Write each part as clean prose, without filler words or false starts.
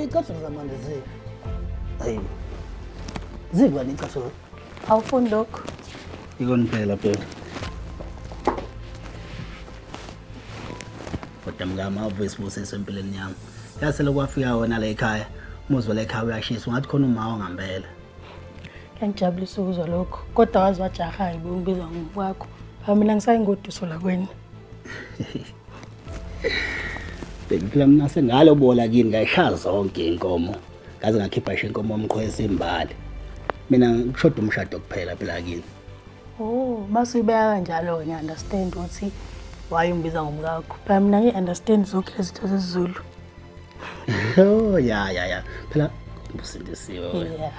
Iy'cathulo zamanje ziphi? Hayi. Ziphi kanti iy'cathulo? Awufuni lokhu? Ikona phela phela. Kodwa mngami ave isibusiso empilweni yami. Yase lokwafika wena la ekhaya, umuzi wala ekhaya uyashisa, ungathi khona uma wangempela. Kuyangijabulisa ukuzwa lokho. Kodwa wazi wajaha-ke bewungibiza ngokwakho. Hawu mina ngisayingoduso la kwenu. Baby phela mina sengalobola kini ngayishaya zonke inkomo. Ngaze ngakhipha ngisho inkomo yomqhwesa imbali. Mina ngishoda umshado kuphela phela kini. Oh, mase uyibeka kanjalo-ke ngiya-understand ukuthi why ungibiza ngomkakho. Phela mina ngi-understand zonke lezi zinto zesiZulu. Oh ya ya ya. Phela usindisiwe wena. Yeah.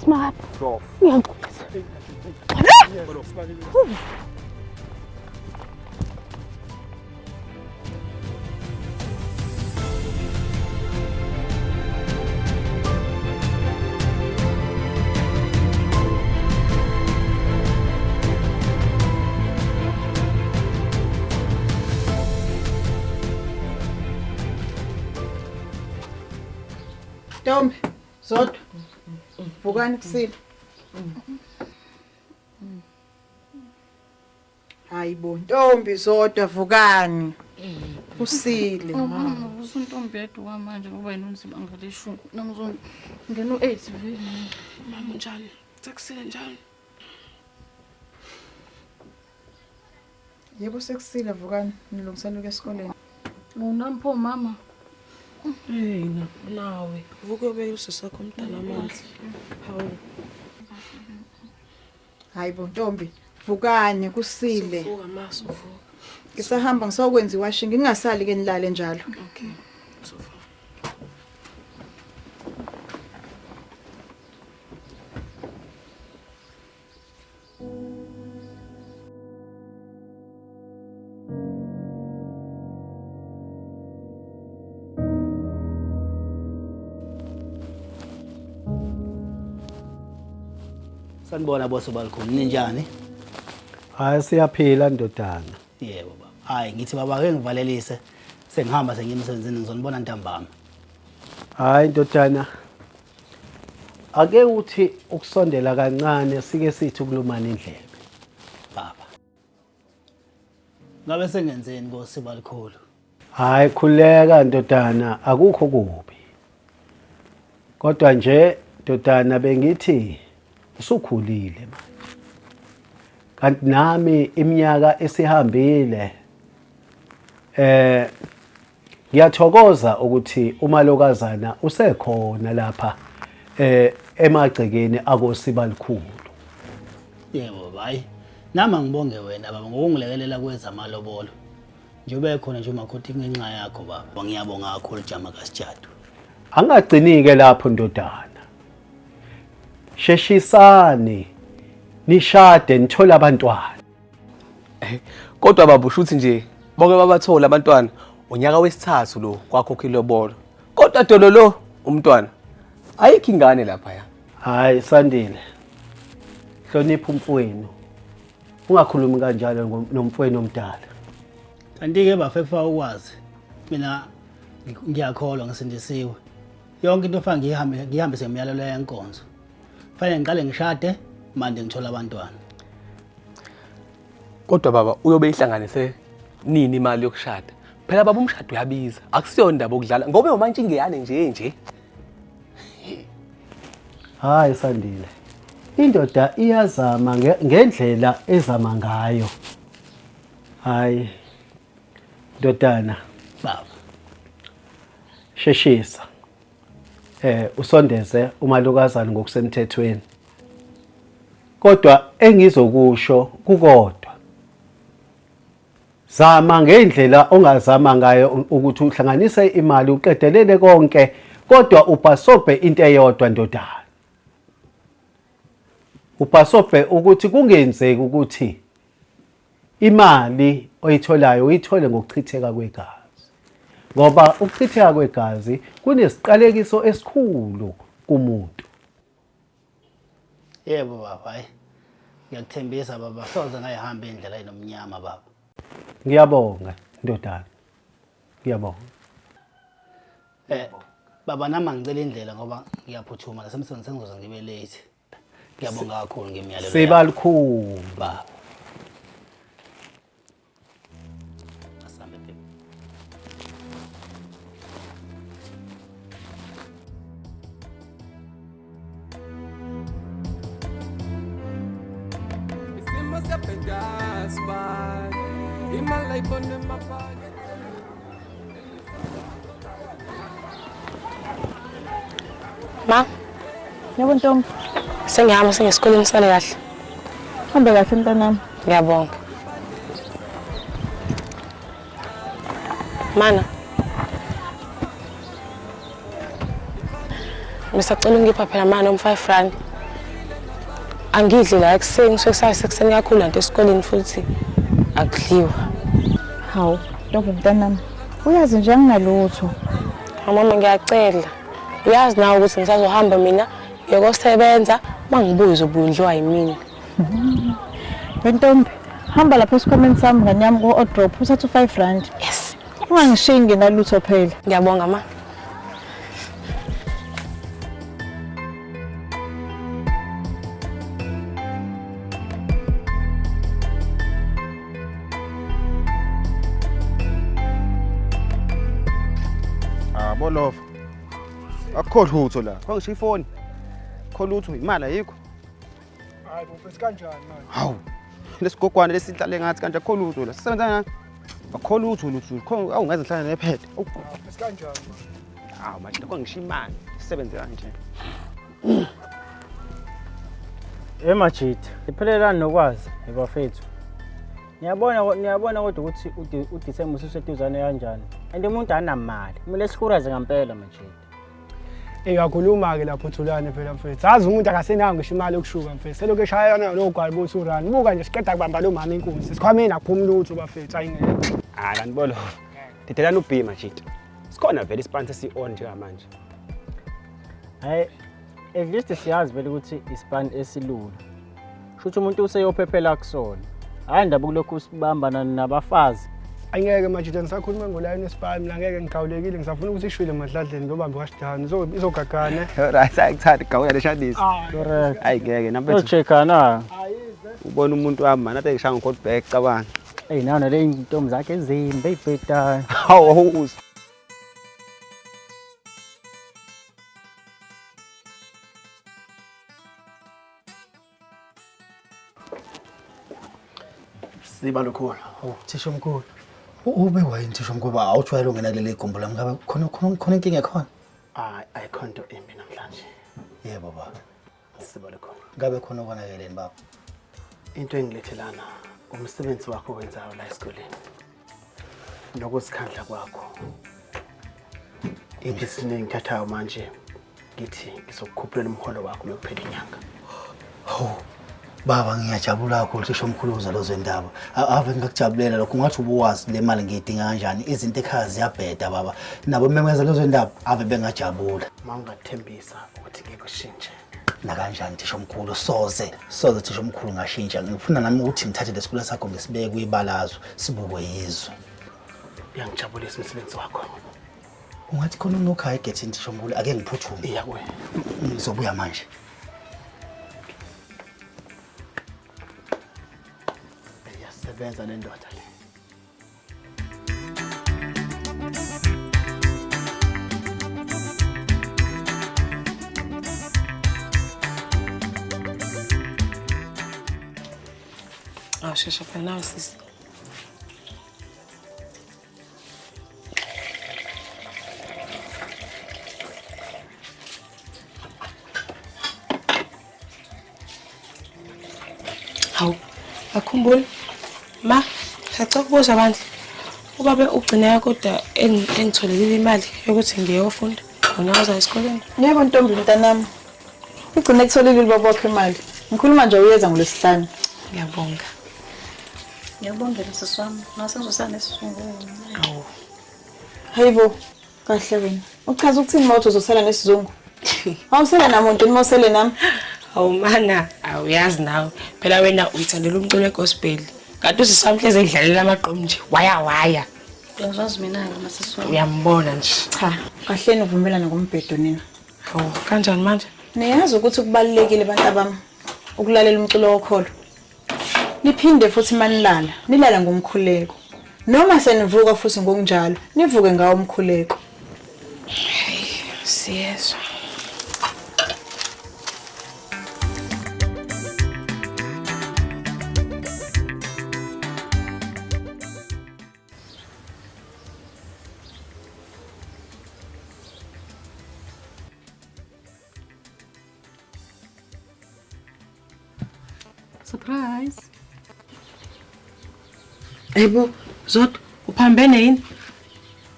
Smart. Ngiyangixolisa. Ntombi, Zodwa. Vukani kusile. Hayi bo, ntombi Zodwa vukani. Kusile. Oh, mama, vusa untombi yedwa manje ngoba yena unzima ngaleshumi. Nami ngizongena u-8 vele. Mama unjani? Sekusile njani? Yebo sekusile vukani, nilungisela ukuya esikoleni. Unami pho mama. Hey na nawe vuka ubeke usisi wakho omdala amanzi. Hawu. Hayi bo ntombi, vukani kusile. Vuka maso vuka. Ngisahamba ngisokwenza iwashing, ngingasali ke nilale njalo. Okay. Sovuka. Sanibona boso balikhulu, ninjani? Hayi siyaphila ndodana. Yebo baba. Hayi ngithi baba ake ngivalelise. Sengihamba sengiya emsebenzini ngizonibona ntambama. Hayi ndodana. Ake uthi ukusondela kancane sike sithi ukulumana indlebe. Baba. Ngabe sengenzeni Nkosi balikhulu? Hayi khuleka ndodana akukho kubi. Kodwa nje ndodana bengithi usukhulile manje. Kanti nami iminyaka esihambile eh Ngiyathokoza ukuthi umalokazana usekhona lapha eh emagcekeni akosibalikhulu. Yebo baba, hayi nami angibonge wena baba ngokungilekelela kwezamalobolo. Njengoba ekhona nje umakoti ngenxa yakho baba. Ngiyabonga kakhulu Jama kaSijadu. Angagcinike lapho ndodana. Sheshisani nishade nithole abantwana. Kodwa baba ushuthi nje bonke babathola abantwana unyaka wesithathu lo kwakhokha ilobolo. Kodwa dolo lo umntwana ayikho ingane lapha ya. Hayi Sandile. Hlonipha umfowenu. Ungakhulumi kanjalo nomfowenu omdala. Kanti-ke bafe kufa ukwazi mina ngiyakholwa ngisindisiwe. Yonke into fanele ngiyihambe ngihambise ngomyalelo yenkonzo. Fanele ngiqale ngishade manje ngithola abantwana. Kodwa baba uyobe ihlanganise nini imali yokushada? Phela baba umshado uyabiza. Akusiyona indaba okudlala ngoba umantshingeyane nje nje. Hayi Sandile. Indoda iyazama ngendlela ezama ngayo. Hayi. Ndodana. Baba. Sheshisa. Eh usondeze umalukazana ngokusemthethweni. Kodwa engizokusho kukodwa. Zama ngendlela ongazama ngayo ukuthi uhlanganise imali uqedelele konke kodwa ubhasobhe into eyodwa ndodana. Ubhasobhe ukuthi kungenzeki ukuthi imali oyitholayo uyithole ngokuchitheka kwegazi. Ngoba ukuchitheka kwegazi kunesiqalekiso esikhulu kumuntu. Yebo baba, hayi. Ngiyakuthembisa baba, soze ngayihamba indlela enomnyama baba. Ngiyabonga ndodana. Ngiyabonga. Eh baba nami ngicela indlela ngoba ngiyaphuthuma nasemsebenzini sengizoze ngibe late. Ngiyabonga kakhulu ngemiyalelo. Siba likhulu baba. Asambe baby. Isimo siyabheda sibali imali ayibona emaphaketheni. Ma. Yebo ntombi. Sengihamba sengesikoleni sale kahle. Hambe kahle mntanami. Ngiyabonga. Mana. Ngisacela ungipha phela mana um 5 rand. Angidli la ekuseni ngisuke kusasekuseni kakhulu lanto esikoleni futhi akudliwa. Hawu, ntombi mntanami. Uyazi nje anginalutho. Hawu mama ngiyacela. Uyazi nawe ukuthi ngisazohamba mina ngiyokosebenza uma ngibuye uzobuya undliwa yimina. Wentombi, hamba lapha esikhwameni sami ngane yami ko-odrop uthathe u-5 rand. Yes. Ungangishiyi nginalutho phela. Ngiyabonga ma. Ah, bolova. Akukho lutho la. Kho ngisho ifoni. Kho lutho, imali ayikho. Hayi bo mfethu kanjani manje? Hawu. Lesigogwane lesihlale ngathi kanje akukho lutho la. Sisebenza ngani? Akukho lutho lutho. Kho awu ngaze ngihlale nephethe. Awu. Mfethu kanjani manje? Hawu manje lokho ngisho imali. Sisebenze kanje. Emajita, iphelelani nokwazi ebafethu. Niyabona niyabona kodwa ukuthi uDisemba ususeduzane kanjani. And umuntu anamali. Kumele sihuraze ngempela majita. Ey uyakhuluma-ke lapho Thulane phela mfethu. Azi umuntu akasenayo ngisho imali yokushuka mfethu. Selokhu eshayana nogwayi bothi urani. Buka nje siqeda kubamba lo mama inkunzi. Sikhwameni akuphumi lutho bafethu ayingeke. Hayi kanti bolo. Dedelani ubhima majita. Sikhona vele isipani sesi-on njengamanje. Hayi at least siyazi vele ukuthi isipani esilula. Shuthi umuntu useyophephela kusona. Hayi ndaba kulokhu sibambana nabafazi. Ayingeke majita ngisakhuluma ngolayini wesipani mina ngeke ngigawulekile ngisafuna ukuthi ishwile madladleni ngiyobamba washdown izogagane. Right, ayikuthandi gawula leshandisi. Correct. Hayi ngeke namfethu. Ucheckana. Ubona umuntu wami man ade ngishaya ngo back cabanga. Ey nawo nale intombi zakhe ezimbi eyibhedayo. Hawu awuzi. Siba lukhulu. Awu thisha omkhulu. Ube wayini thisha omkhulu ba awujwayele ungena kuleli gumbi lami ngabe khona khona khona inkinga ekhona. Hayi ayikho nto embi namhlanje. Yebo baba. Siba lukhulu. Ngabe khona okonakeleni baba. Into engilethelana umsebenzi wakho owenzayo la esikoleni. Nokuzikhandla kwakho. Ibhizinisi engithathayo manje ngithi ngizokukhuphulela umholo wakho mekuphela inyanga. Hawu baba ngiyajabula kakhulu thisha omkhulu uza lezo ndaba. Ave ngingakujabulela lokho ungathi ubuwazi le mali ngiyidinga kanjani izinto ekhaya ziyabheda baba. Nabo memeza lezo ndaba ave bengajabula. Uma ungathembisa ukuthi ngeke ushintshe. Nakanjani thisha omkhulu soze soze thisha omkhulu ngashintsha ngifuna nami ukuthi ngithathe lesikole sakho ngisibeke kwibalazwe sibukwe yizwe. Uyangijabulisa umsebenzi wakho. Ungathi khona unokhaya egethini thisha omkhulu ake ngiphuthume. Iya kuye. Ngizobuya manje. Iyasebenza le ndoda le. Awu shesha phela nawe sisi. Hawu, akhumbula. Ma. Sacela ukubuza bandla. Ubaba ugcineka kodwa engitholelile imali yokuthi ngiyofunda ngonyaka ozayo esikoleni. Yebo ntombi mntanami. Ugcine kutholile ubaba wakho imali. Ngikhuluma nje uyeza ngolwesihlanu. Ngiyabonga. Ngiyabongela sisi wami. Nase ngizosala nesizungu. Awu. Hayibo, kahle wena. Uchaza ukuthini uma uthi uzosala nesizungu? Awusele namuntu uma usele nami. Awu mana, awuyazi nawe. Phela wena uyithandela umculo wegospel. Kanti usisi wami hleze edlalela amagqomu nje. Waya waya. Uyazazi mina-ke masisi wami. Uyambona nje. Cha, kahleni uvumelana ngombhedo nina. Hawu, kanjani manje? Niyazi ukuthi kubalulekile bantu abami ukulalela umculo wokholo. Niphinde futhi manilala, nilala ngomkhuleko. Noma senivuka futhi ngokunjalo, nivuke ngawo umkhuleko. Siyezwa. Surprise. Hayibo, Zodwa, uphambene yini?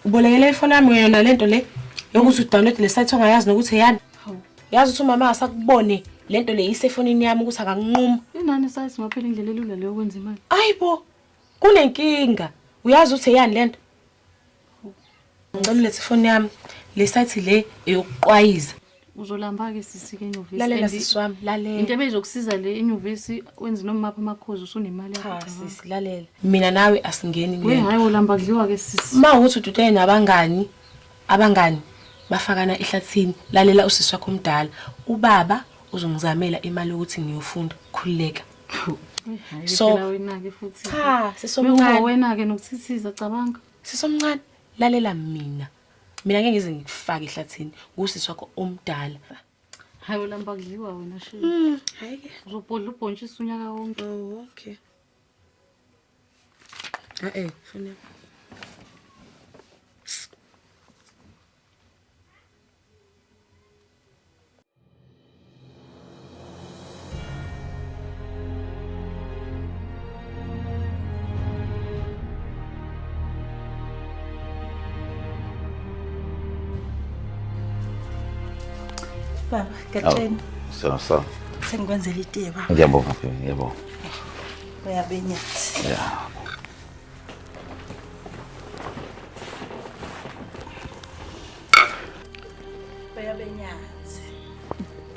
Ubolekele ifoni yami yona lento le yokuthi udownload le site ongayazi nokuthi eyani. Yazi ukuthi umama asakubone lento le isefonini yami ukuthi akanquma. Inani size maphela indlela elula leyo kwenza imali. Ayibo, kunenkinga. Uyazi ukuthi eyani lento? Ngicela ulethe ifoni yami. Le site le eyokuqwayiza. Uzolamba-ke sisi-ke enyuvesi. Lalela And sisi wami, lalela. Into ebeyizokusiza le enyuvesi wenze noma maphi amakhozi usunemali yakho. Cha sisi, lalela. Mina nawe asingeni We kule. hayi ulamba kudliwa-ke sisi. Uma ukuthi ududene nabangani, abangani bafakana ehlathini, lalela usisi wakho omdala. Ubaba uzongizamela imali yokuthi ngiyofunda. Khululeka. Hayi So- phela wena-ke futhi. Cha, sisi omncane. Wena-ke nokuthithiza cabanga. Sisi omncane, lalela mina. Mina ngeke ngize ngikufake ehlathini. Ngusisi wakho omdala. Hayi ulamba kudliwa wena shi. Hayi ke. Uzobhodla ubhontshisi unyaka wonke. Oh, okay. Eh, foni yami. Baba, Gatsheni, Sawa sawa. sengikwenzela itiye baba. Ngiyabonga baby, ngiyabonga. Uyabenyathi. Yeah. Uyabenyathi.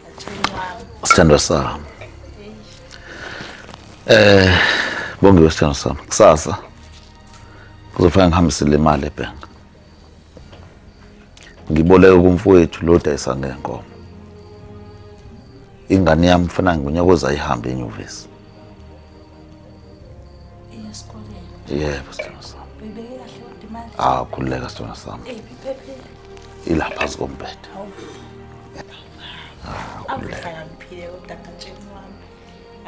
Gatsheni wami. Sithandwa sami. Bongiwe sithandwa sami. Kusasa kuzofanele ngihambisele imali ebhenki. Ngiboleke kumfowethu lo dayisa ngenkomo. Ingane yami kufanele ngonyaka ozayo ihambe enyuvesi. Esikoleni. Yebo sithandwa sami. Uyibeke kahle kodwa imali. Ah, khululeka sithandwa sami. Eyiphi iphephile? Ila phansi kombhede. Hawu. Awuhlakaniphile kodwa Gatsheni wami.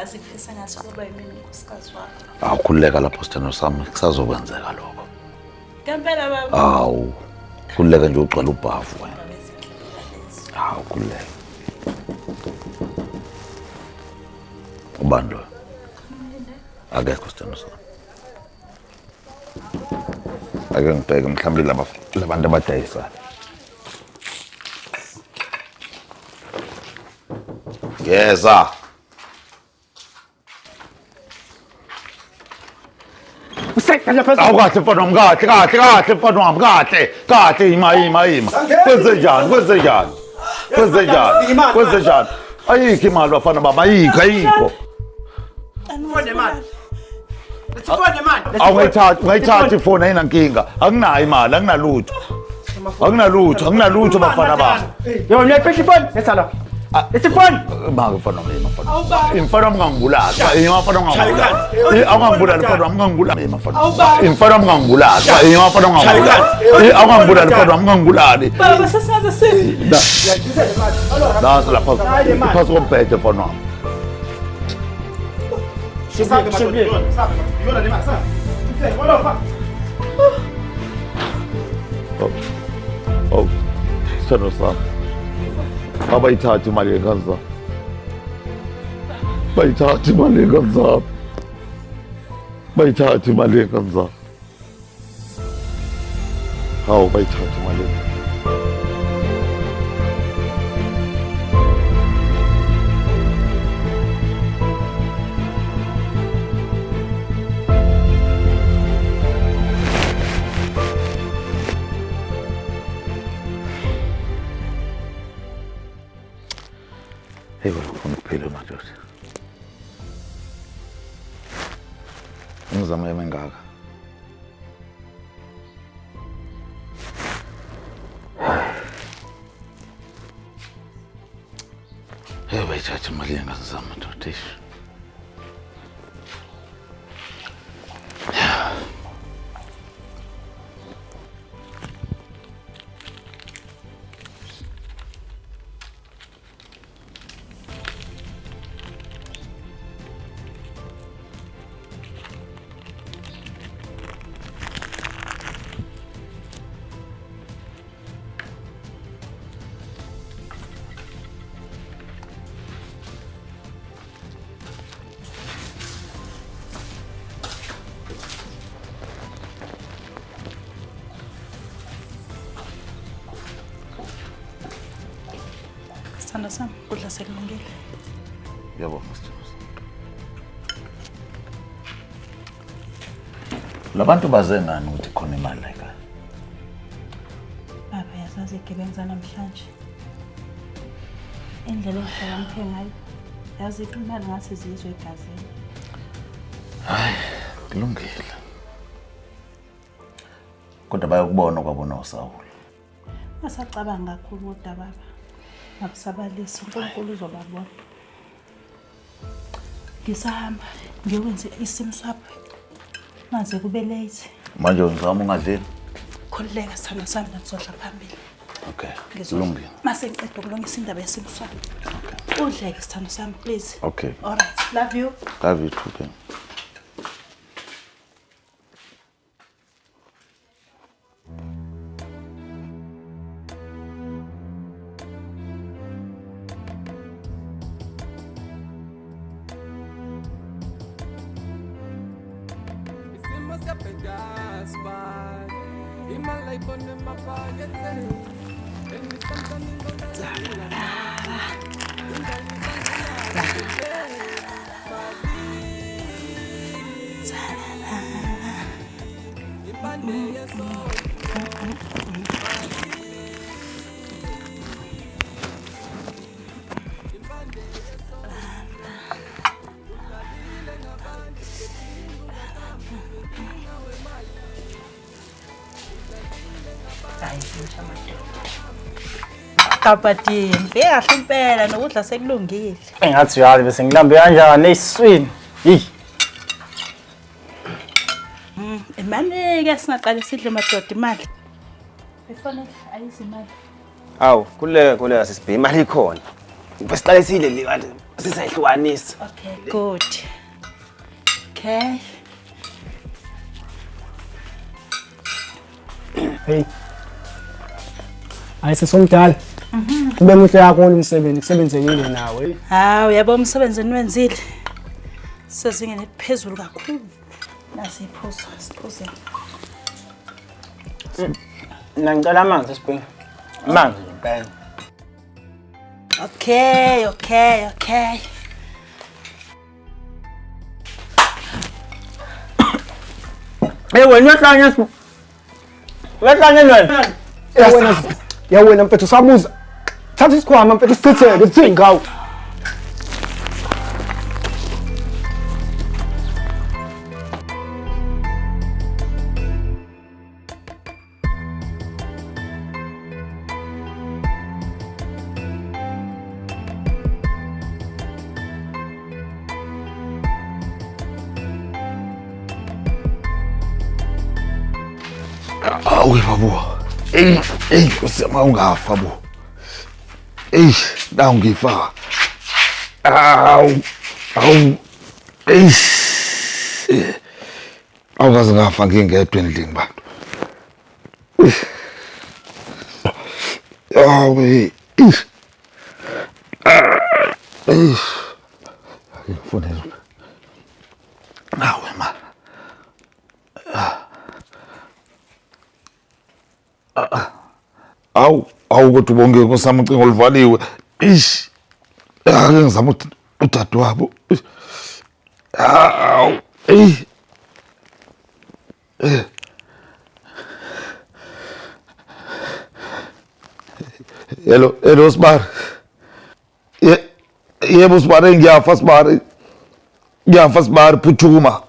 Azi ngifisa ngathi kuba yimina unkosikazi wakho. Ah, khululeka lapho sithandwa sami, kusazokwenzeka lokho. Ngempela baba. Awu, khululeka nje ugcwala ubhavu wena. Awu, khululeka. Ubani loyo? Akekho sithandwa sami. Ake ngibheke mhlawumbe laba labantu abadayisayo. Ngeza. Awu kahle mfana wami, kahle kahle kahle mfana wami, kahle kahle, ima ima ima. Kwenze njani? Kwenze njani? Kwenze njani? Kwenze njani? Ayikho imali bafana baba, ayikho ayikho. Awungayithathi, ungayithathi ifoni ayinankinga. Anginayo imali, anginalutho. Anginalutho, anginalutho bafana bami. Yebo, ngiyayifihla ifoni. Letha la. Letha ifoni. Maka mfana wami, mfana. Mfana wami ungangibulali. Mfana ungangibulali. Awungangibulali mfana wami, ungangibulali mfana. Mfana wami ungangibulali. Mfana ungangibulali. Awungangibulali mfana wami, ungangibulali. Baba sesingaze sife. Naso lapha phansi kombhede mfana wami. Oh, sithando sami. Abayithathi imali yengane zami. Bayithathi imali yengane zami. Bayithathe imali yengane zami. Hawu bayithathe imali yengane. Hey, wena ufuna ukuphila madoda. Imizamo yami engaka. Hey, bayithatha imali yengane zami madoda. Eish. Sithando sami, kudla sekulungile. Ngiyabonga sithando sami. Labantu baze ngani ukuthi khona imali la ekhaya? Baba, yazazi igebengu zanamhlanje. Indlela engihlakaniphe ngayo, yazi imali ngathi zizwe egazini. Hayi, kulungile. Kodwa bayokubona kwabona uSawula. Ungasacabanga kakhulu kodwa baba. Ngakusabalisa, uNkulunkulu uzobabona. Ngisahamba ngiyokwenza i-sim swap. Ngaze kube late. Manje ngizama ungadleli. Khululeka sithando sami, ngizodla phambili. Okay. Ngizodla. Kulungile. Mase ngiqeda ukulungisa indaba ye-sim swap. Okay. Udleke sithando sami, please. Okay. All right. Love you. Love you too, babe. Isimo siyabheda sibali. Imali ayibona emaphaketheni. Kabadini, ngifike kahle impela nokudla sekulungile. Engathi uyazi bese ngilambe kanjani esiswini. Yi. Imali-ke singaqale sidle madoda imali. Ifoni ayisi imali. Awu, kuleka kuleka sisibhe imali ikhona. Bese siqale sidle le manje sisayihlukanisa. Okay, good. Okay. Hey. Hayi sesomdala. Ube muhle kakhulu umsebenzi, kusebenzekile nawe. Hawu, yabo umsebenzi eniwenzile. Sezingeni eliphezulu kakhulu. Nasi iphuzo, siphuze. Mina ngicela amanzi sibheke. Amanzi impela. Okay, okay, okay. Hey wena uyahlanya Sibu. Uyahlanya wena. Ya wena, ya wena mfethu sabuza. Thatha isikhwama mfethu sichitheke sithini ngawo. Awu babu. Ey, ey, Nkosi yami ungafa bo. Ey, nawu ngifa. Awu, awu. Ey. Awukaze ngafa ngingedwa endlini bantu. Awu, ey. Ey. Ake ngifonele. Awu ma. Awu, awu kodwa ubonke nkosi ucingo oluvaliwe. Ish. Ake ngizama udadewabo. Awu, ey. Eh. Hello, hello Sibari. Ye, yebo Sibari ngiyafa Sibari. Ngiyafa Sibari phuthuma.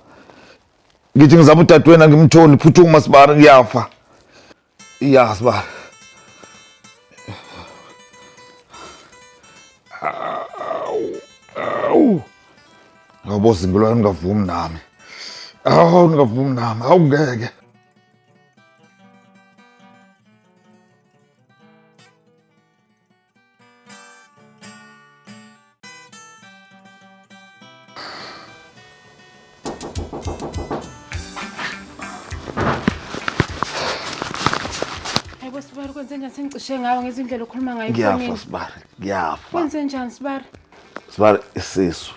Ngithi ngizama udadewenu angimtholi phuthuma Sibari ngiyafa. Ya Sibari. Awu, awu. Ngabo zingilwa ngingavumi nami. Awu ngingavumi nami, awu ngeke. Hayibo Sibari kwenze njani sengicishe ngawe ngezindlela okhuluma ngayo Ngiyafa efonini. Sibari, ngiyafa. Kwenze njani Sibari? Sibari isisu.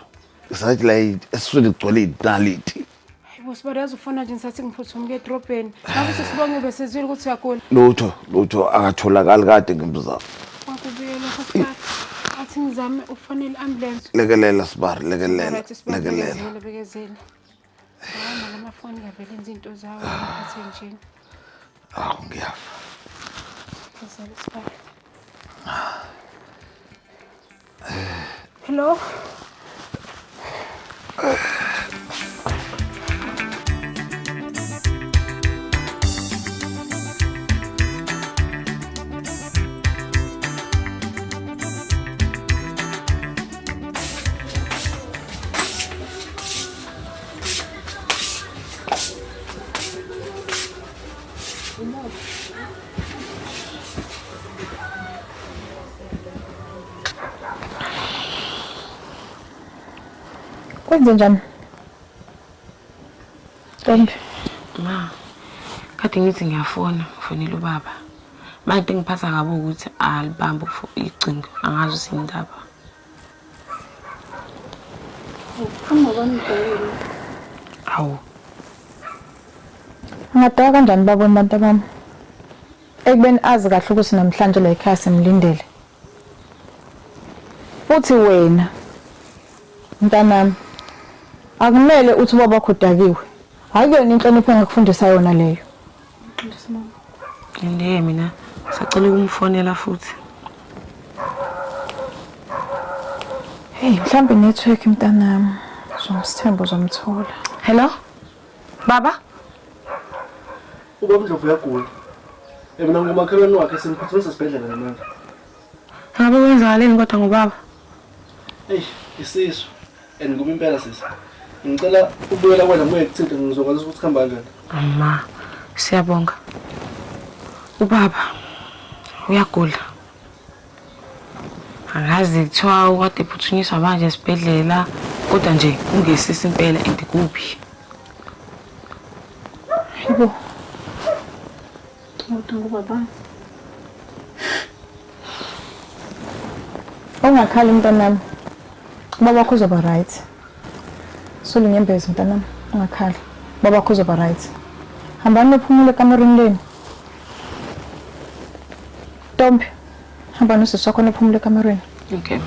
Isathi la esiswini kugcwele inaliti. Hayibo Sibari yazi ufona nje ngisathi ngiphuthuma kuye edrobheni. Ngabe sesibonge besezwile ukuthi uyagula. Lutho, lutho akatholakali kade ngimzama. Kwakubuyela lokho Sibari. Athi ngizame ukufonela i-ambulance. Lekelela Sibari, lekelela, Alright, Sibari, lekelela. bekezela bekezela. Hayi mama amafoni ngavele enza into zawo ngiphathe nje. Awu ngiyafa. Bekezela Sibari. Hello? Kwenze njani? Ntombi. Ma, kade ngithi ngiyafona, ngifonela ubaba. Manje into engiphatha kabi ukuthi alibambi icingo, angazi ukuthi indaba. Hawu. Angadaka kanjani baba abantu bami? Ekubeni azi kahle ukuthi namhlanje la ekhaya simlindele. Futhi wena mntanami akumele uthi ubaba wakho udakiwe. Akuyona inhlonipho engakufundisa yona leyo. Ngilinde mina sacela ukumfonela futhi. Hey, mhlambe network mntanami. Uzomsithemba uzomthola. Hello? Baba? Ubaba Ndlovu uyagula. Mina ngumakhelwane wakhe simphuthumisa esibhedlela namanje. Ngabe kwenzakaleni kodwa ngobaba? Eish, isisu. And kubi impela sisi. Ngicela ubuyela kwena ngibuye kuthinte ngizokwazi ukuthi kuhamba kanjani. Ma, siyabonga. Ubaba uyagula. Angazi kuthiwa ukade ephuthunyiswa manje esibhedlela kodwa nje kungesisi impela and kubi. Hayibo. Kodwa ngubaba. Ungakhali mntanami. Ubaba wakho uzoba right. Sula inyembezi mntanami, ungakhali. Ubaba wakho uzoba right. Hambani niyophumula ekamerweni lenu. Ntombi, hamba nosisi wakho niyophumula ekamerweni. Okay.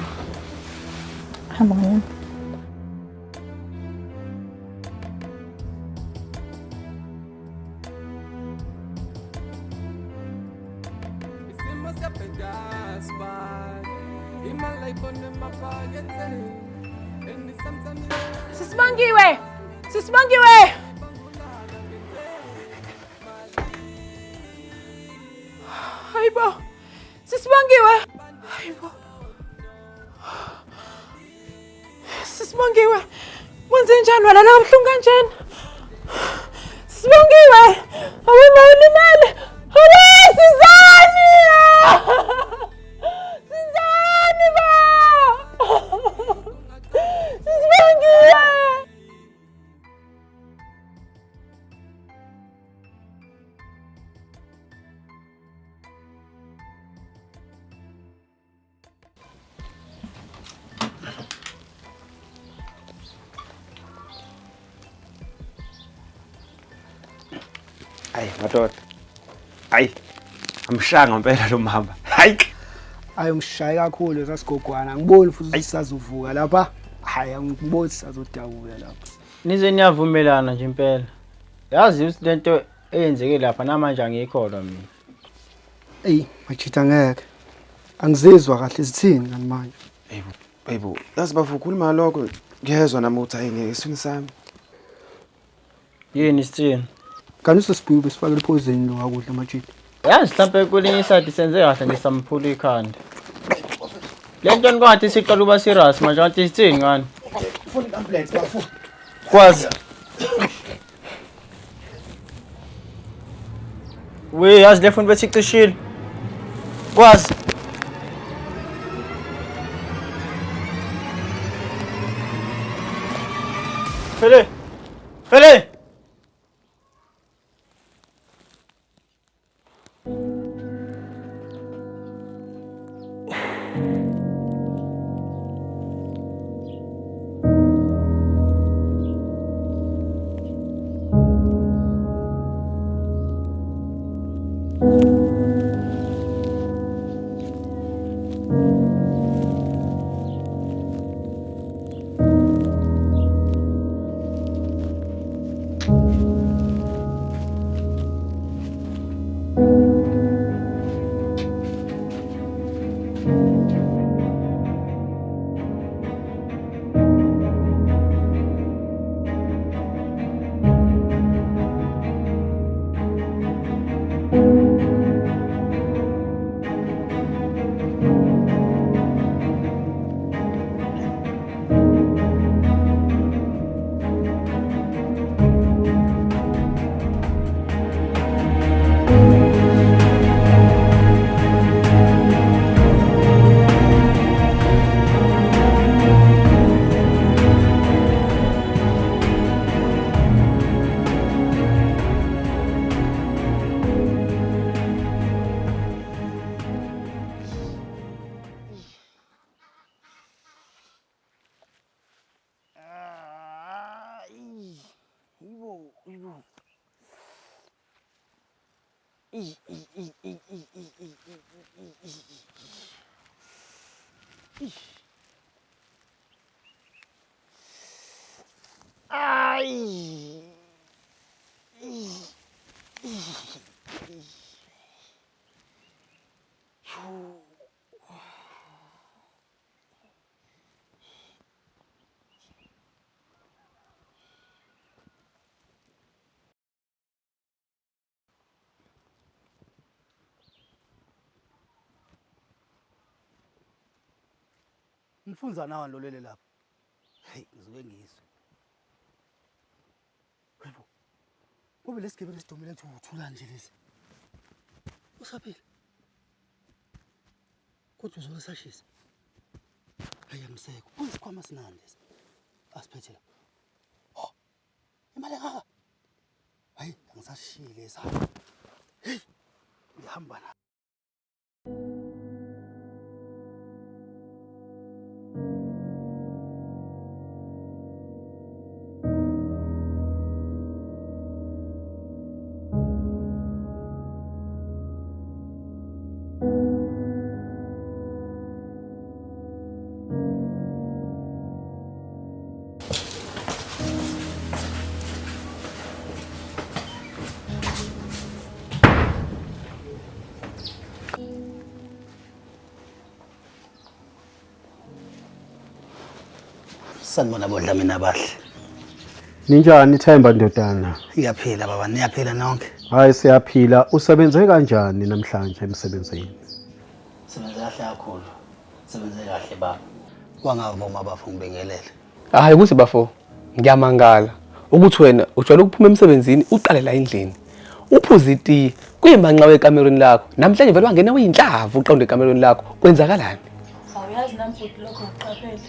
Hamba ngani. Isimo siyabheda sibali. Imali ayibona emaphaketheni. And sometimes Sisibongiwe! Sisibongiwe! Hayibo! Sisibongiwe! Hayibo! Sisibongiwe! Wenze njani walala kabuhlungu kanjena? Sisibongiwe! Awu ma ulimele! Hawu sizani! Sizani ba! Sisibongiwe! Ayi madoda. Ayi. Amshaya ngempela lo mama. Hayi. Ayi ungishaye kakhulu sasigogwana. Angiboni futhi ukuthi sisazovuka lapha. Hayi angiboni sisazodabula lapha. Nize niyavumelana nje impela. Yazi ukuthi lento eyenzeke lapha namanje angiyikholwa mina. Eyi majita ngeke. Angizizwa kahle zithini kanti manje. Hayibo, hayibo. Yazi bafo ukhuluma ngalokho. Ngiyezwa nami ukuthi hayi ngeke eswini sami. Yini sithini? Kanti usesibhube sifake iphozini lo wakudla majita. Yazi mhlampe kwelinye isayidi senze kahle nje samphula ikhanda. Le nto nikwathi siqala ukuba serious manje kanti sithini ngani? Ufuna i-ambulance bafo. Kwazi. We yazi le foni bethi icishile. Kwazi. Fele. Fele. Mfunza nawe lolele lapha. Hey, ngizoke ngizwe. Yebo. Kube lesigebengu esidomile ethi uthula nje lesi. Usaphila. Kodwa uzobe sashisa. Hayi angisekho. Kuyisikhwama sinani lesi. Asiphethe la. Oh. Imali engaka. Hayi angisashile sa. Hey. Ngihamba na. Sanibona bodla mina bahle. Ninjani Themba ndodana? Ngiyaphila baba, niyaphila nonke. Hayi siyaphila. Usebenze kanjani namhlanje emsebenzini? Sebenze kahle kakhulu. Sebenze kahle baba. Wangavuma bafo ngibingelele. Hayi ukuthi bafo, ngiyamangala ukuthi wena ujwayele ukuphuma emsebenzini uqale la endlini. Uphuze itiye kuyimanxa wekamerweni lakho. Namhlanje vele wangena uyinhlavu uqonde ekamerweni lakho. Kwenzakalani? Awuyazi nami bhuti lokho ngiqaphele.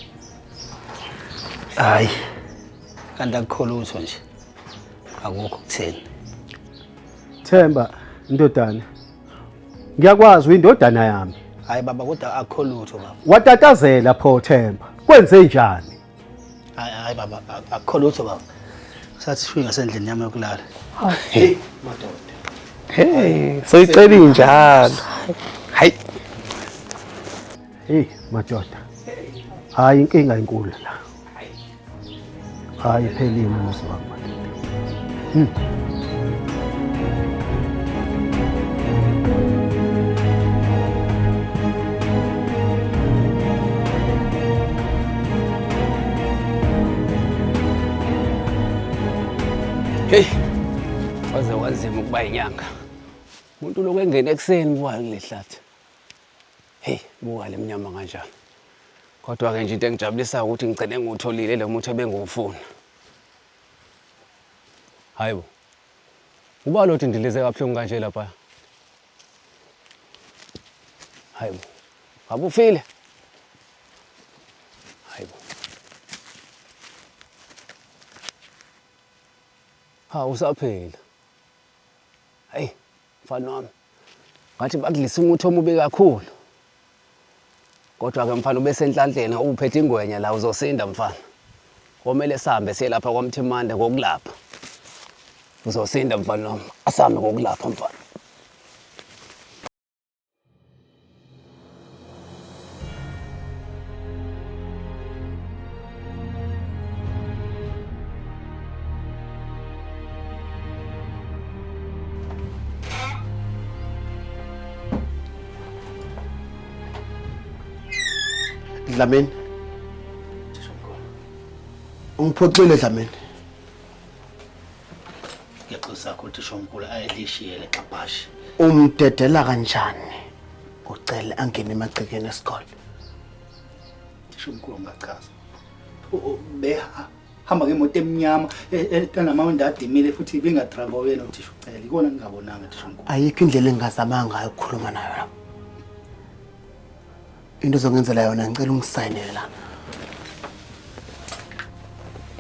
Hayi. Kanti akukho lutho nje. Akukho kutheni. Themba ndodana. Ngiyakwazi uyindodana yami. Hayi baba kodwa akukho lutho baba. Watatazela pho Themba. Kwenze njani? Hayi hayi baba akukho lutho baba. Sathi sifike ngasendlini yami yokulala. Hey madoda. Hey, soyicela injalo. Hayi. Hey madoda. Hayi inkinga inkulu la. Hayi phelile umuzi wami madoda. Hey. Waze wanzima ukuba inyanga. Umuntu lokhu engena ekuseni kuwa kule hlathi. Hey, buka le mnyama kanjani. Kodwa-ke nje into engijabulisayo ukuthi ngigcine ngiwutholile lo muthi ebengiwufuna. Hayi bo. Uba lothi ndilize kabuhlungu kanje lapha. Hayi bo. Ngabe ufile? Hayi bo. Ha usaphila. Hayi mfana wami. Ngathi bakudlisa umuthi omubi kakhulu. Kodwa-ke mfana ubesenhlanhleni ngoba uphethe ingwenya la uzosinda mfana. Komele sihambe siye lapha kwaMthimande ngokulapha. Uzosinda mfana wami. Asambe ngokulapha mfana. Dlamini. Ungiphoxile Dlamini. Ngiyaxolisa kakhulu thisha omkhulu ayelishiyele xabhashi. Umdedela kanjani? Ucele angene emagcekeni esikole. Thisha omkhulu ngingachaza. Beha hamba ngemoto emnyama enamawindi adimile futhi ibingadrayiva wena uthisha ucele. Ikona ngingabonanga thisha omkhulu. Ayikho indlela engingazama ngayo ukukhuluma nayo lapho. Into ozongenzela yona ngicela ungisayinele la.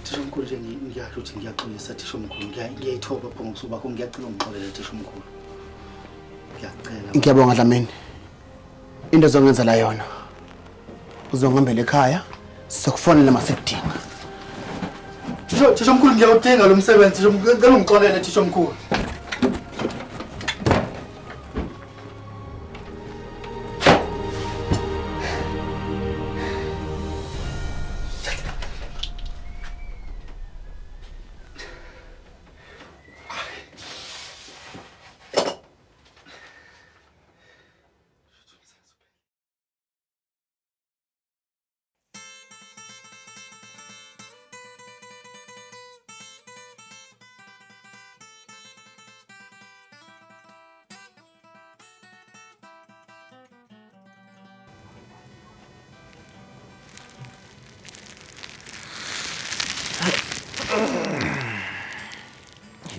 Thisha omkhulu nje ngiyasho ukuthi ngiyaxolisa thisha omkhulu. Ngiyayithoba phambi kobuso bakho ngiyacela ungixolele thisha omkhulu. Ngiyacela. Ngiyabonga Dlamini. Into ozongenzela yona uzongihambela ekhaya sizokufonela masikudinga. Thisha omkhulu ngiyawudinga lo msebenzi thisha omkhulu ngicela ungixolele thisha omkhulu.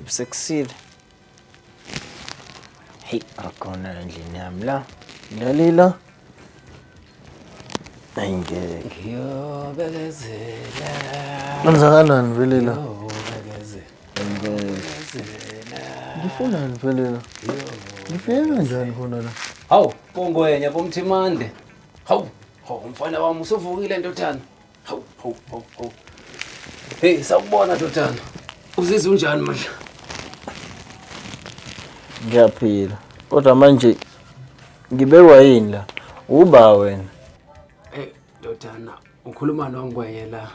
Sekusile. Hey, akhona endlini yami la. Lalela. Ayingeke. Ngiyobekezela. Kwenzakalani vele la? Ngiyobekezela. Ngifunani vele la? Ngifike kanjani khona la? Hawu, kongwenya bomthimande. Hawu, hawu mfana wami usuvukile ndodana. Hawu, hawu, hawu, hawu. Hey, sawubona ndodana. Uzizwa unjani manje? Ngiyaphila. Kodwa manje ngibekwa yini la? Uba wena. Eh, ndodana, ukhuluma nongwenye la.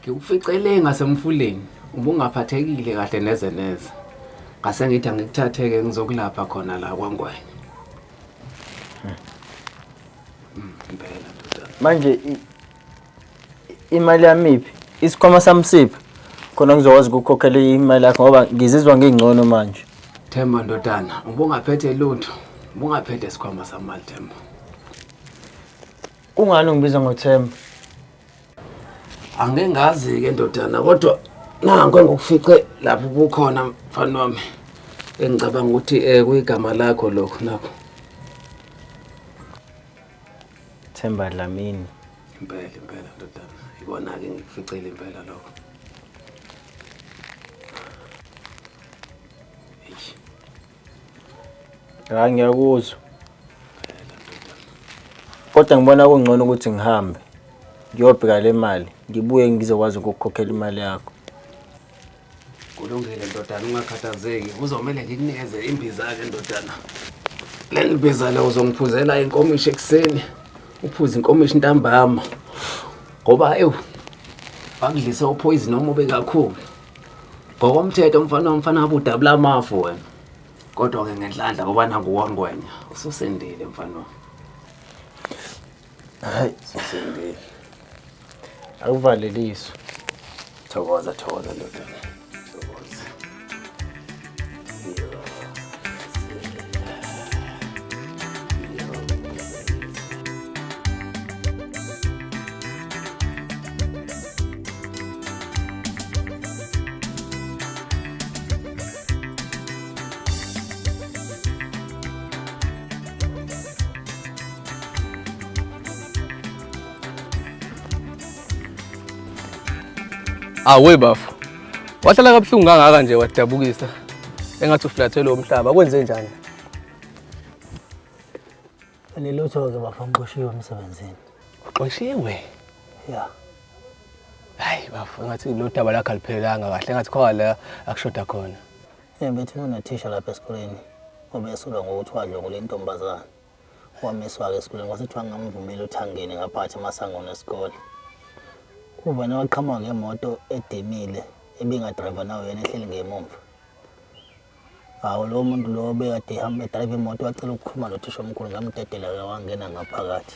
Ngikuficele ngasemfuleni. Ubungaphathekile kahle neze neze. Ngase ngithi angikuthatheke ngizokulapha khona la kwaNgwenya. Impela ndodana. Manje imali yami iphi? Isikhwama sami siphi? Khona ngizokwazi ukukhokhela imali yakho ngoba ngizizwa ngingcono manje. Themba ndodana, ubungaphethe lutho. Ubungaphethe isikhwama samali Themba. Kungani ungibiza ngoThemba? Angeke ngazi-ke ndodana, kodwa nanku engikufice lapho ubukhona mfana wami. Engicabanga ukuthi kuyigama lakho lokho nakho. Themba Dlamini. Impela impela ndodana. Ikona-ke ngikuficile impela lokho. Hayi ngiyakuzwa. Kodwa ngibona kungcono ukuthi ngihambe ngiyobheka le mali ngibuye ngizokwazi ukukhokhela imali yakho. Kulungile ndodana, ungakhathazeki. Kuzomele ngikunikeze imbiza-ke ndodana. Le mbiza le uzongiphuzela inkomishi ekuseni, uphuze inkomishi ntambama. Ngoba ewu bakudlise uphoyizini omubi kakhulu. Ngokomthetho mfana wami mfana ngabe udabula amafu wena. Kodwa-ke ngenhlanhla ngoba nangu wangwenya ususindile mfana wami. Hayi, ususindile. Akuvaleliswe. Thokoza, thokoza ndodana. Thokoza. Awe bafo. Wahlala kabuhlungu kangaka nje wadabukisa. Engathi uflathelwe umhlaba. Kwenze njani? Lelutho-ke bafo ngixoshiwe emsebenzini. Uxoshiwe? Ya. Hayi bafo, engathi lo daba lakho aliphelelanga kahle. Engathi khona la akushoda khona. Bethi kunothisha lapha esikoleni obesulwa ngokuthi wadlwengula intombazane. Wamiswa-ke esikoleni kwase kuthiwa ngingamvumeli ukuthi angene ngaphakathi emasangweni esikole. Uvane waqhamuka ngemoto edimile ebingadrayiva nayo yena ehleli ngemumva. Hawu lowo muntu lowo obekade ehamba edrayiva imoto wacela ukukhuluma nothisha omkhulu ngamdedela-ke wangena ngaphakathi.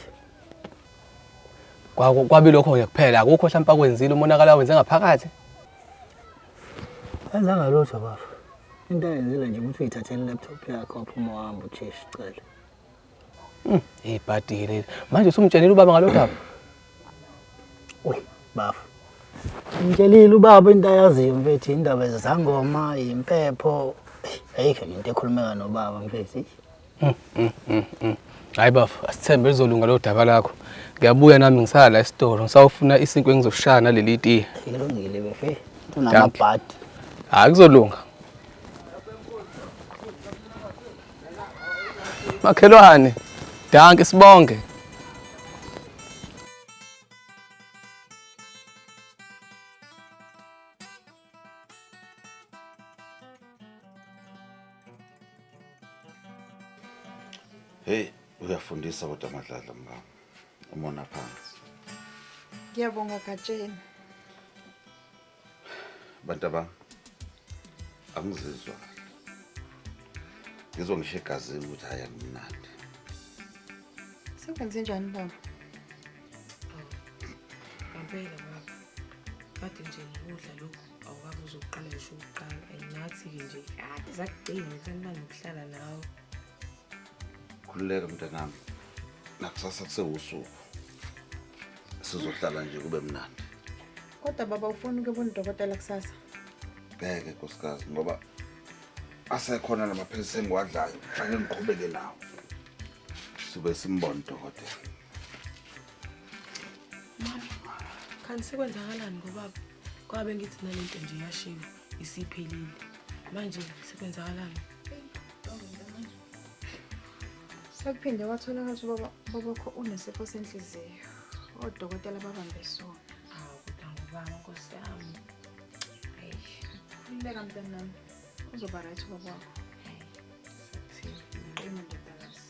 Kwabi lokho nje kuphela, akukho mhlawumpe akwenzile umonakalo awenze ngaphakathi. Enzanga lutho bafo. Into ayenzile nje ukuthi uyithathele i-laptop yakho waphuma wahamba uthisha cela. Ibhadi leli. Manje usumtshenile ubaba ngalo daba? Uy, bafo. Ngitshelile ubaba into ayaziyo mfethu indaba zezangoma, impepho. Ayikho nje into ekhulumeka nobaba mfethu. Hayi bafo, asithembe lizolunga lo daba lakho. Ngiyabuya nami ngisala la esitolo, ngisawufuna isinkwa engizoshaya naleli tiye. Kulungile bafo. Unamabhadi. Hayi kuzolunga. Makhelwane, danke sibonge. Hey, uyafundisa kodwa Madladla mngami. Umona phansi. Ngiyabonga Gatsheni. Bantu abami, angizizwa kahle. Ngizwa ngisho egazini ukuthi hhayi angimnandi. Sekwenze njani baba? Ngampela baba. Kade nje ngikudla lokhu awukabe uzoqala ngisho ukuqala and nathi-ke nje kade zakugcina ngifanele nokuhlala nawe. Khululeka mntanami. Nakusasa kusewusuku. Sizohlala nje kube mnandi. Kodwa baba ufuna ukuyobona udokotela kusasa. Ngeke nkosikazi ngoba asekhona lamaphilisi engiwadlayo. Ake ngiqhubeke nawo. Sibe simbone udokotela. Mama, kanti sekwenzakalani ngobaba? Kwabe ngithi nalento nje yashiwo isiphelile. Manje sekwenzakalani? Sekuphinde watholakala ukuthi ubaba babakho unesifo senhliziyo. Odokotela babambe sona. Awu kodwa ngobaba Nkosi yami. Eish. Khululeka mntanami. Uzoba right ubaba wakho. Qina ndodakazi.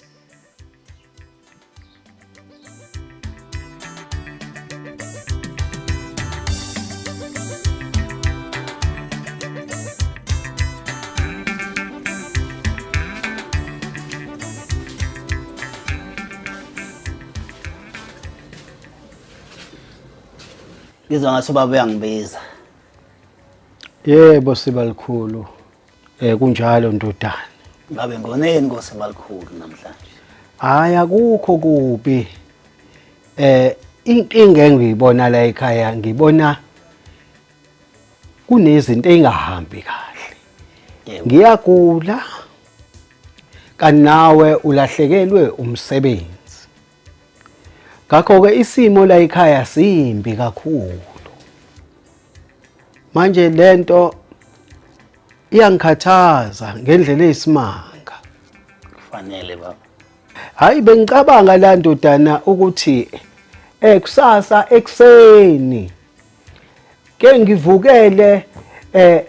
Ngizwa ngathi ubaba uyangibiza. Yebo sibalikhulu. Eh kunjalo ndodana. Ngabe ngoneni Nkosi balikhulu namhlanje? Hayi akukho kubi. Eh inkinga engiyibona la ekhaya ngibona kunezinto engahambi kahle. Ngiyagula kanti nawe ulahlekelwe umsebenzi. Ngakho-ke isimo la ekhaya simbi kakhulu. Manje lento iyangikhathaza ngendlela eyisimanga. Kufanele baba. Hayi bengicabanga la ndodana ukuthi kusasa ekuseni ke ngivukele eh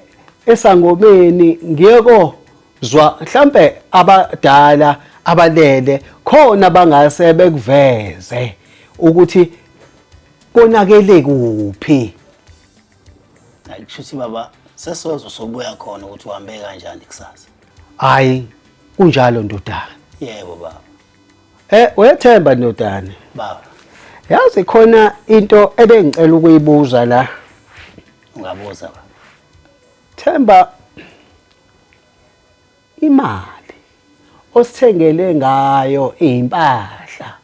esangomeni ngiyeko zwa mhlambe abadala abalele khona bangase bekuveze ukuthi konakele kuphi. Hayi kushuthi baba sesozwa sobuya khona ukuthi uhambe kanjani kusasa. Hayi kunjalo ndodana. Yebo baba. Uyethemba ndodana. Baba. Yazi khona into ebengicela ukuyibuza la. Ungabuza baba. Themba, imali osithengele ngayo impahla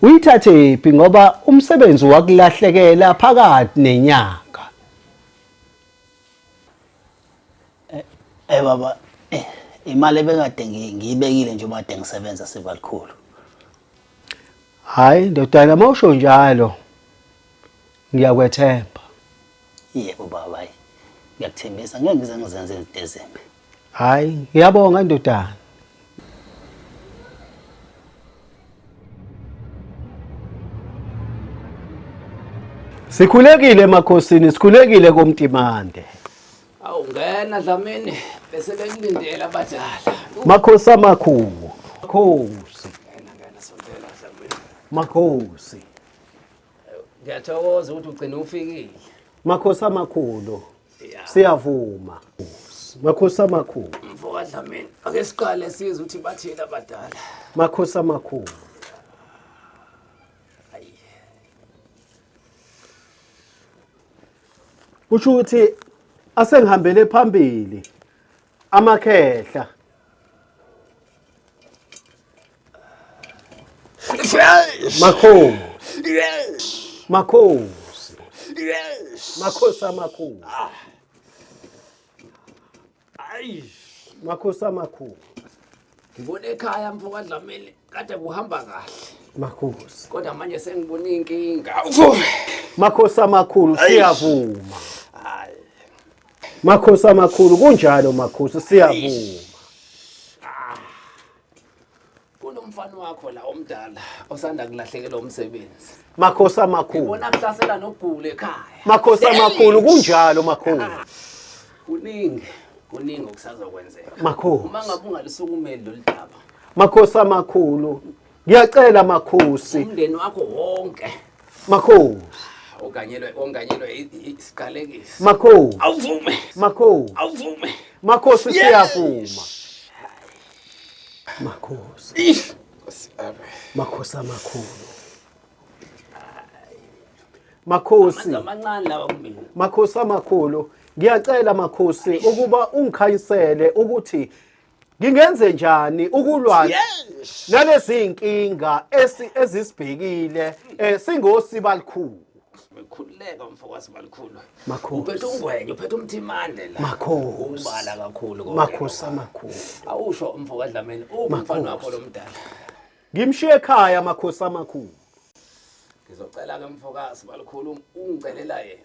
uyithathe phi, ngoba umsebenzi wakulahlekela phakathi nenyanga? Baba, imali ebekade ngiyibekile nje uma kade ngisebenza sibalikhulu. Hayi ndodana, mawusho njalo ngiyakwethemba. Yebo baba, hayi ngiyakuthembisa ngeke ngize ngizenze izinto ezimbi. Hayi ngiyabonga ndodana. Sikhulekile emakhosini, sikhulekile koMtimande. Awu ngena Dlamini, bese bekulindele abadala. Makhosi amakhulu. Makhosi. Makhosi. Ngiyathokoza ukuthi ugcine ufikile. Makhosi amakhulu. Siyavuma. Makhosi amakhulu. Mfoka Dlamini, ake siqale sizwe ukuthi bathini abadala. Makhosi amakhulu. Kusho ukuthi asengihambele phambili amakhehla. Makhosi. Makhosi. Makhosi amakhulu. Makhosi amakhulu. Ngibona ekhaya mfoka Dlamini kade kuhamba kahle. Makhosi. Kodwa manje sengibona inkinga. Makhosi amakhulu siyavuma. Makhosi amakhulu kunjalo makhosi siyavuma. Kunomfana wakho la omdala osanda kulahlekelwa umsebenzi. Makhosi amakhulu. Ngibona kuhlasela nokugula ekhaya. Makhosi amakhulu kunjalo makhosi. Kuningi, kuningi okusazokwenzeka. Makhosi. Uma ngabe ungalisukumeli lolu daba. Makhosi amakhulu. Ngiyacela makhosi. Umndeni wakho wonke. Makhosi. Oganyelwe onganyelwe isiqalekiso. Makhosi. Awuvume. Makhosi. Awuvume. Makhosi siyavuma. Makhosi. Makhosi amakhulu. Makhosi. Amancane lawa kumina. Makhosi amakhulu, ngiyacela makhosi ukuba ungikhanyisele ukuthi ngingenze njani ukulwa nalezi inkinga ezisibhekile singosiba likhulu. Khululeka mfokazi balikhulu. Makhosi. Uphethe ungwenye, uphethe umthimande la. Makhosi. Ubala kakhulu konke. Makhosi amakhulu. Awusho mfoka Dlamini, umfana wakho lomdala. Ngimshiye ekhaya makhosi amakhulu. Ngizocela ke mfokazi balikhulu ungicelela yena.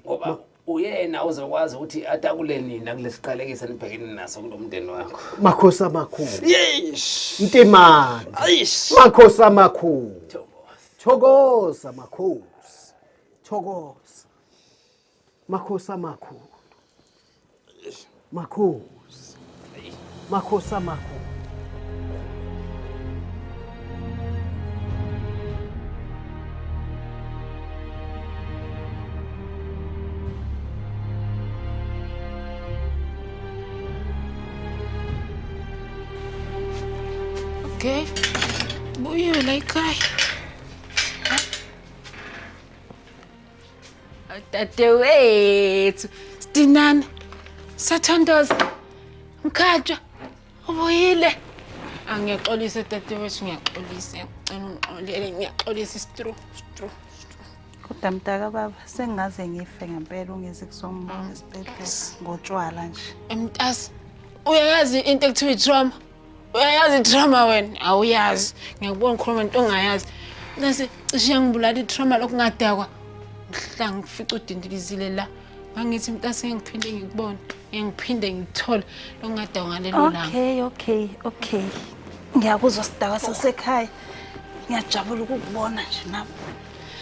Ngoba uyena uzokwazi ukuthi atakule nina kulesiqalekiso enibhekene naso kulomndeni wakho. Makhosi amakhulu. Yeesh. Ntimande. Ayish. Makhosi amakhulu. Thokoza makhosi. Thokoza. Makhosi amakhulu. Makhosi. Makhosi amakhulu. Okay. Buyiwe la ekhaya. Dadewethu, Stinana. Sathandaza. Mkhatshwa. Ubuyile. Angiyaxolisa dadewethu, ngiyaxolisa. Ngicela ungixolele, ngiyaxolisa stru, stru. Kodwa mntaka baba, sengaze ngife ngempela ungeze kuzongibona esibhedlela ngotshwala nje. Mntasi, uyayazi into ekuthiwa i-trauma? Uyayazi i-trauma wena? Awuyazi. Ngiyakubona ukhuluma into ongayazi. Mntasi, cishe yangibulala i-trauma lokungadakwa. Mhla ngifica udindilizile la. Ngangithi mntasi ngeke ngiphinde ngikubone, ngeke ngiphinde ngikuthole lokungadakwa ngalelo langa. Okay, okay, okay. Ngiyakuzwa sidakwa sasekhaya. Ngiyajabula ukukubona nje nami.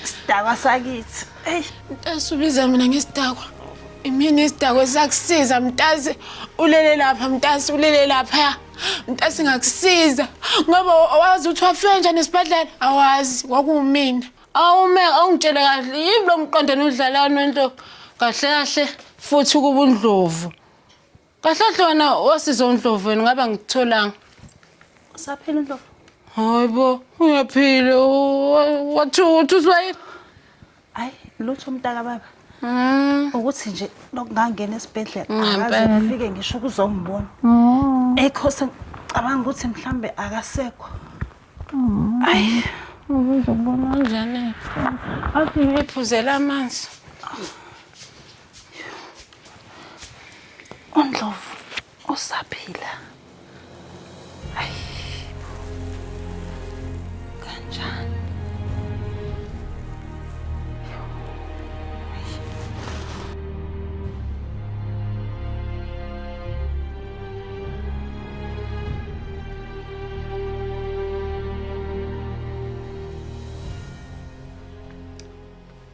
Sidakwa sakithi. Ey, Mntasi ubiza mina ngesidakwa. Imini isidakwe sakusiza mntase, ulele lapha mntase, ulele lapha. Mntase ngakusiza ngoba awazi ukuthi wafika njani esibhedlela, awazi kwakuwumina. Awume awungitshele kahle yini lo mqondo nodlalayo nento kahle kahle futhi kuba uNdlovu. Kahle kahle wena wasiza uNdlovu wena ngabe angikutholanga. Usaphila uNdlovu? Hayibo, uyaphila wathi uthuswa yini? Hayi, lutho mntaka baba. Ukuthi nje lokungangena esibhedlela Ngempela. akaze kufike ngisho ukuzongibona. Ekho sengicabanga ukuthi mhlambe akasekho. Ayi, uzobona kanjani? Athi ngiphuzela amanzi. UNdlovu usaphila. Ayi. Kanjani?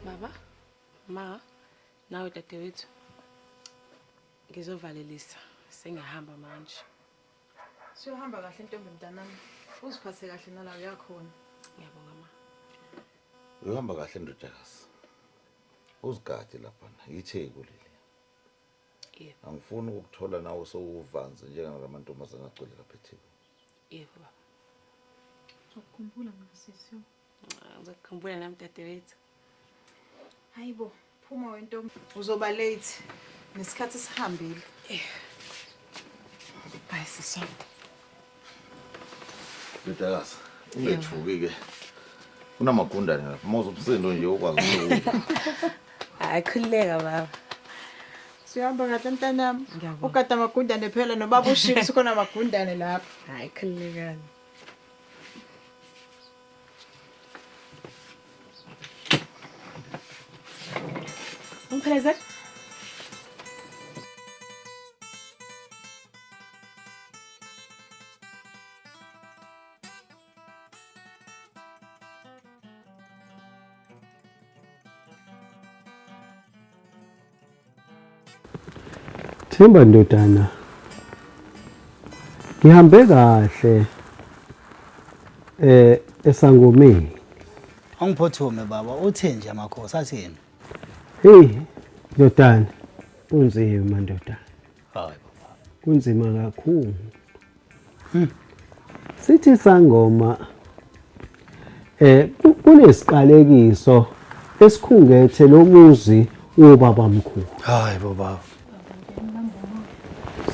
Baba, ma, nawe dadewethu. Ngizovalelisa, sengiyahamba manje. Siyohamba kahle ntombi mntanami. Uziphathe kahle nala uyakhona. Ngiyabonga ma. Uhamba kahle ndodakazi. Uzigade laphana, itheku leli. Yebo. Angifuni ukukuthola nawe sowuvanze njengalamantombazane agcwele lapha eThekwini. Yebo baba. Ngizokukhumbula mina sisi. Ngizokukhumbula nami dadewethu. Hayibo, phuma wentombi. Uzoba late. Nesikhathi sihambile. Bye sisi. Ndodakazi, ungethuki ke. Kunamagundane lapha. Uma uzomsindo nje ukwazi ukuwudla. Hayi khululeka baba. Sihamba kahle mntanami. Ugada amagundane phela nobaba ushilo ukuthi khona amagundane lapha. Hayi khululekani. Ungiphelezele? Themba ndodana. Ngihambe kahle eh esangomeni. Angiphuthume baba, uthe nje amakhosi athini? Hey ndodana, kunzima ndodana. Hayi Kunzima kakhulu. Sithi sangoma eh kunesiqalekiso esikhungethe lomuzi wobabamkhulu. Hayi bo baba.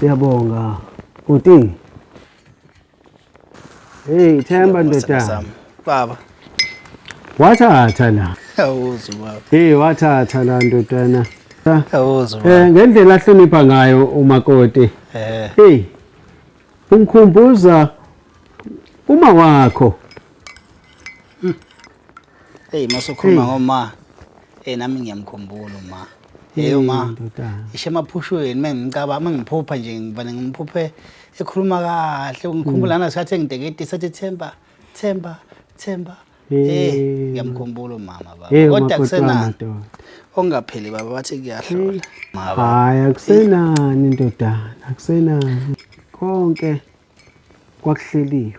Siyabonga. Bhuti. Hey Themba ndodana. Baba. Wathatha la. Awuzwa baba. Hey wathatha la ndodana. Awuzwa. Eh ngendlela ahlonipha ngayo umakoti. Eh. Hey. Ungikhumbuza uma wakho. Hey masukhuluma Hey. ngoma. Eh nami ngiyamkhumbula uma. Hey, Hey uma. ndodana. Ishe emaphushweni mengicaba mengiphupha nje ngivane ngiphuphe ekhuluma kahle ngikhumbula nasikhathi engiteketisa athi Themba Themba Themba. Eh ngiyamkhumbula umama baba. Hey Kodwa umakoti wami kusenani madoda. ongapheli baba bathi kuyahlola. Mama. Hayi akusenani ndodana, akusenani. Konke kwakuhleliwe.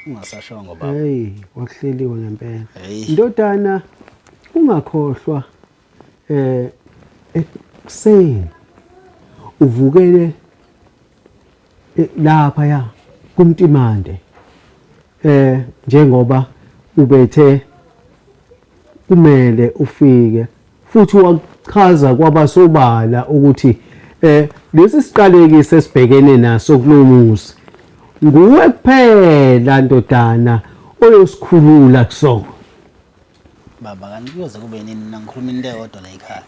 Ungasashongo baba. Hey, kwakuhleliwe ngempela. Hey. Ndodana ungakhohlwa eh ekuseni uvukele lapha ya kuMtimande eh njengoba ubethe kumele ufike futhi wachaza kwabasobala ukuthi eh lesi siqalekiso esibhekene naso kulomuzi nguwe kuphela ndodana oyosikhulula kusona. Baba kanti kuyoze kube nini mina ngikhuluma into eyodwa la ekhaya.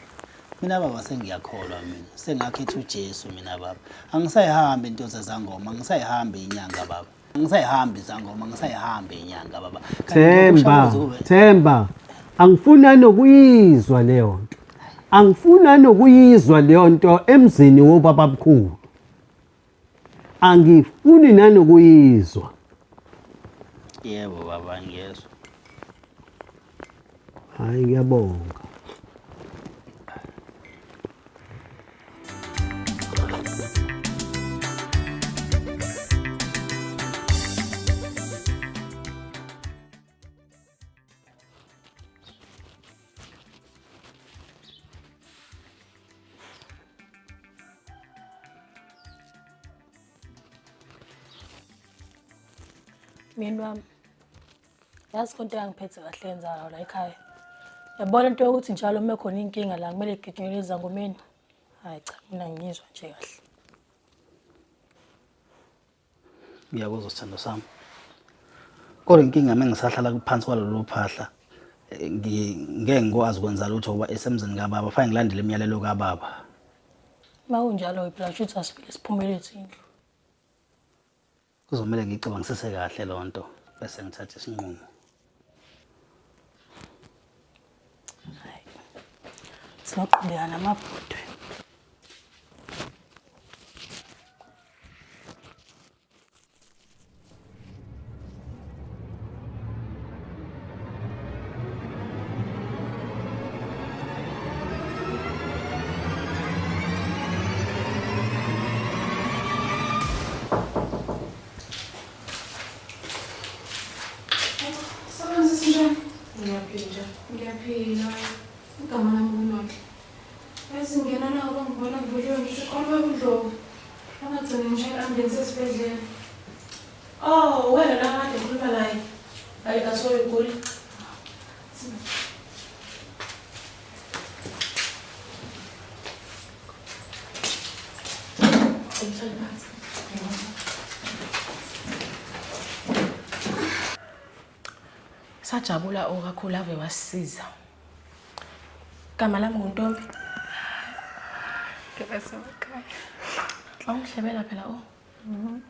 Mina baba sengiyakholwa mina. Sengakhetha uJesu mina baba. Angisayihambi into zezangoma, angisayihambi inyanga baba. Angisayihambi izangoma, angisayihambi inyanga baba. Kanti Themba, ngokusho kuze kube- Themba, angifuna nokuyizwa leyo nto. Angifuna nokuyizwa leyo nto emzini wobabamkhulu. Angifuni nanokuyizwa. Yebo baba ngiyezwa. Hayi ngiyabonga. Myeni wami, yazi konke engangiphethe kahle yenzakala la ekhaya. Yabona into yokuthi njalo uma khona inkinga la kumele kugijinyelwe ezangomeni. Hayi cha, mina ngiyizwa nje kahle. Ngiyakuzwa sithando sami. Kodwa inkinga uma ngisahlala phansi kwalolu phahla ngeke ngikwazi ukwenza lutho ngoba esemzini kababa fanele ngilandele imiyalelo kababa. Uma kunjalo-ke phela kusho ukuthi asivele siphumele thina. Kuzomele ngiyicabangisise kahle loo nto bese ngithatha isinqumo. Singaqhubeka namabhodwe. Sawubona sisi njani? Ngiyaphila. Ngiyaphila. Igama lami nguNonhle. Yazi ngena la ngoba ngibona kuvuliwe ngithi khona baba uNdlovu. Angagcini ngishayela i-ambulance esibhedlela. Oh, wena la kade ngikhuluma naye. Hayi asoye ugula. Sajabula o kakhulu ave wasisiza. Gama lami nguNtombi. Ngibasemakhaya. Awungihlebela phela o.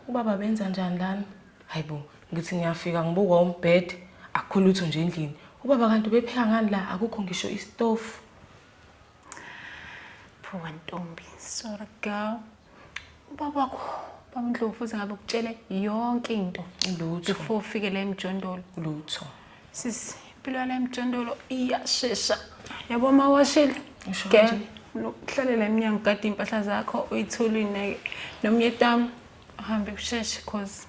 Ubaba benza njani lana? Hayibo, ngithi ngiyafika ngibuka umbhede, akukho lutho nje endlini. Ubaba kanti ubepheka ngani la? Akukho ngisho isitofu. Phuka ntombi, sorry girl. Ubaba wakho, baba uNdlovu futhi ngabe ukutshele yonke into. Lutho. Before ufike la emjondolo. Lutho. Sisi, impilo yala emjondolo iyashesha. Yabo uma washile. Usho Girl, kanje? unokuhlalela emnyango gade iy'mpahla zakho uyithule uyineke. Nomyetami uhambe kusheshe cause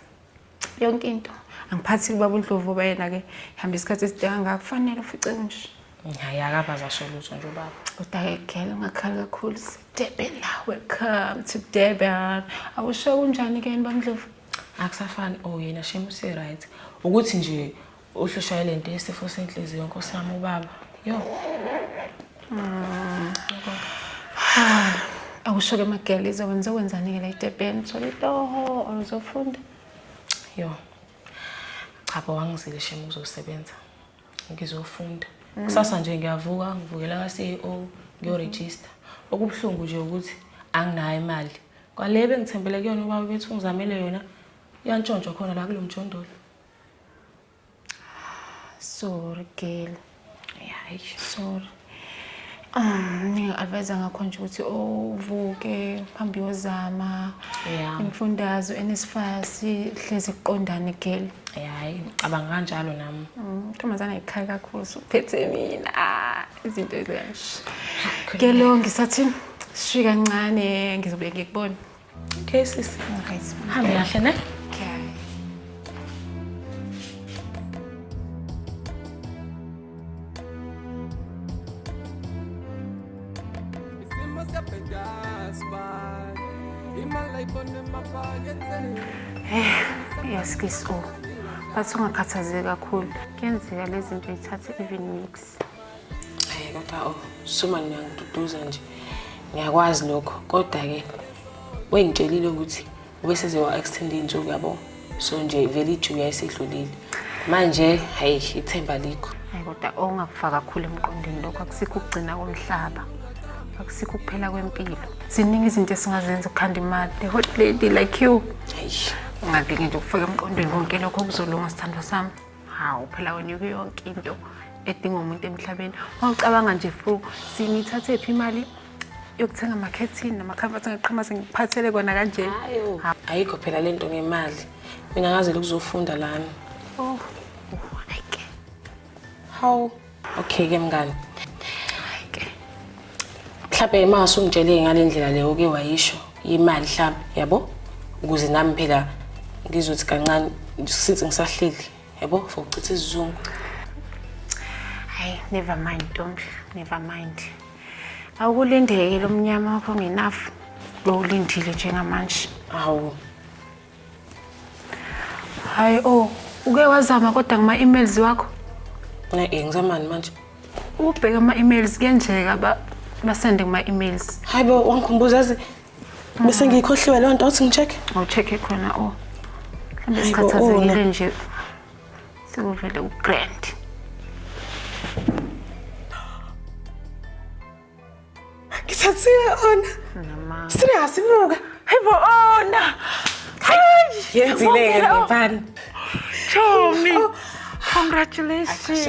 yonke into. Angiphathi kubaba uNdlovu ngoba yena-ke hamba isikhathi eside kangaka kufanele ufice kunje. Hayi akabaze asho lutho nje ubaba. Kodwa-ke girl ungakhali kakhulu Durban la, welcome to Durban. Awusho kunjani-ke yini bamndlovu? Akusafani oh yena shame use right. Ukuthi nje uhlushwa lento yesifo senhliziyo nkosi yami ubaba. Yo. Awusho-ke magele izokwenza uzokwenzani-ke la eDurban? Uthola itoho or uzofunda? Yo. Cha bo wangizile shame uzosebenza. Ngizofunda. Kusasa nje ngiyavuka ngivukela ka CEO ngiyoregister. Okubuhlungu nje ukuthi anginayo imali. Kwale bengithembele kuyona ubaba bethu ungizamele yona iyantshontshwa khona la kulomjondolo. Sorry girl. Yeah, eish. Sorry. Nginga-advise ngakho nje ukuthi uvuke uhambe uyozama Yeah. imfundazo NSFAS hlezi kuqondane girl. Hayi, ngicabanga kanjalo nami. Ntombazane ayikhali kakhulu suphethe mina. Ah, izinto ezikanje. Ke lo ngisathi shwi kancane ngizobuye ngikubone. Okay sisi. Okay. Hambe kahle ne? Okay. Isimo siyabheda sibali. Imali ayibona emaphaketheni. Yes, kiss o. But ungakhathazeki kakhulu. Kuyenzeka lezi zinto ithathe even weeks. Hayi kodwa oh, suma ngiyangiduduza nje. Ngiyakwazi lokho kodwa ke wengitshelile ukuthi ubeseze wa extend insuku yabo. So nje vele iju yayisedlulile. Manje hayi ithemba likho. Hayi kodwa ongakufaka kakhulu emqondweni lokho akusikho ukugcina komhlaba. Akusikho ukuphela kwempilo. Ziningi izinto esingazenza ukukhanda imali. The hot lady like you. Hayi. Ungalinge nje ukufaka emqondweni konke lokho kuzolunga sithandwa sami. Hawu phela wena uke yonke into edinga umuntu emhlabeni. Mawucabanga nje fru singithathe phi imali yokuthenga amakhethini namakhamfathi ngaqhama sengikuphathele kona kanje. Hayo. Ayikho phela lento ngemali. Mina ngazela ukuzofunda lana. Oh, ayike. Hawu. Okay ke mngani. Mhlawumbe uma usungitshele ngale ndlela leyo oke wayisho imali mhlawumbe yabo ukuze nami phela ngizothi kancane since ngisahleli yabo for ukuchitha isizungu. Hayi, never mind Ntombi, never mind. Awukulindeke lo mnyama wakho ngenafu lo ulindile njengamanje. Hawu. Hayi oh. Uke wazama kodwa ngama-emails wakho? Eh, ngizamani manje? Ubheke ama-emails kuyenzeka basende kuma-emails. Hayi bo, wangikhumbuza yazi. Bese ngiyikhohliwe leyo nto, awuthi ngi-check. Awucheck-e khona o. Mhlawumbe Hayi bo, sikhathazekile ona. nje. Sekuvele u-grand. Ngithathiwe ona. Serious buka. Hayi bo ona. Hayi, yenzile-ke mfana. Chomi. Congratulations.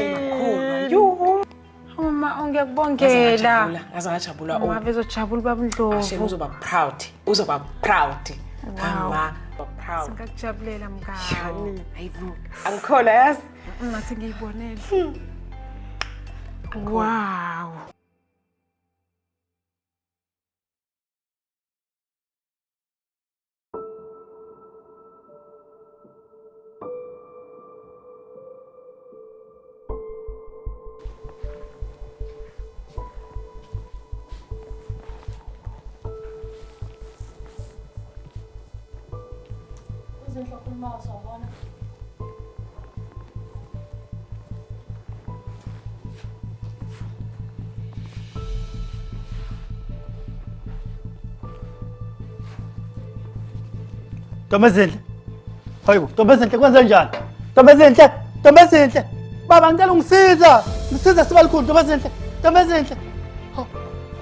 Uma ngiyakubongela. Ngaze ngajabula Uma bezojabula ubaba Ndlovu. Ashe uzoba proud. Uzoba proud. Wow. Mama, proud. Singakujabulela mngani. Hayibo. Angikholwa yazi. Ngathi ngiyibonele. Wow. Izinhle okhulumayo sawubona. Ntombezinhle. Hayibo, Ntombezinhle kwenze njani? Ntombezinhle, Ntombezinhle. Baba ngicela ungisiza. Ngisiza sibalikhulu Ntombezinhle. Ntombezinhle.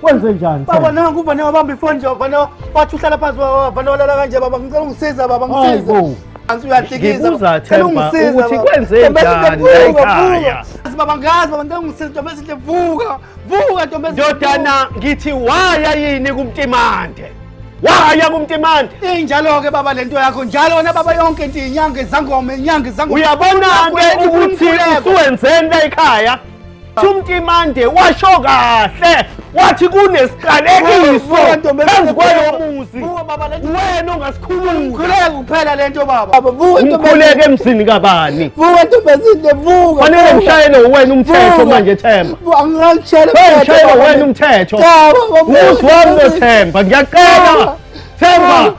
Kwenze njani? Baba nangu uvane wabamba ifoni nje uvane wathi uhlala phansi wavane walala kanje baba ngicela ungisiza baba ngisiza. Hayibo. Ansi uyahlikiza. Ngibuza, Ngicela Themba, ungisize, ukuthi baba. kwenze Ntombezinhle, njani la vuka, ekhaya? vuka. Baba ngazi baba ngicela ungisize Ntombezinhle vuka. Vuka Ntombezinhle. Ndodana ngithi waya yini kumtimande? Waya kumtimande. Injalo-ke baba lento yakho njalo wena baba yonke nje inyanga izangoma inyanga izangoma. Uyabona-ke ukuthi usuwenzeni la ekhaya? Umtimande washo kahle wathi kunesiqalekiso phezu kwalo muzi. Wena ongasikhulula. Ngikhuleke kuphela lento baba. Vuka Umkhuleke emzini kabani? Vuka Ntombezinhle vuka. Fanele vuka. ngishayele wena umthetho Vuka. manje Themba. Vuka, Angingakutshela Ngishayele wena umthetho. Cha baba vuka. Umuzi wami lo Ntombezinhle. Themba ngiyacela. Themba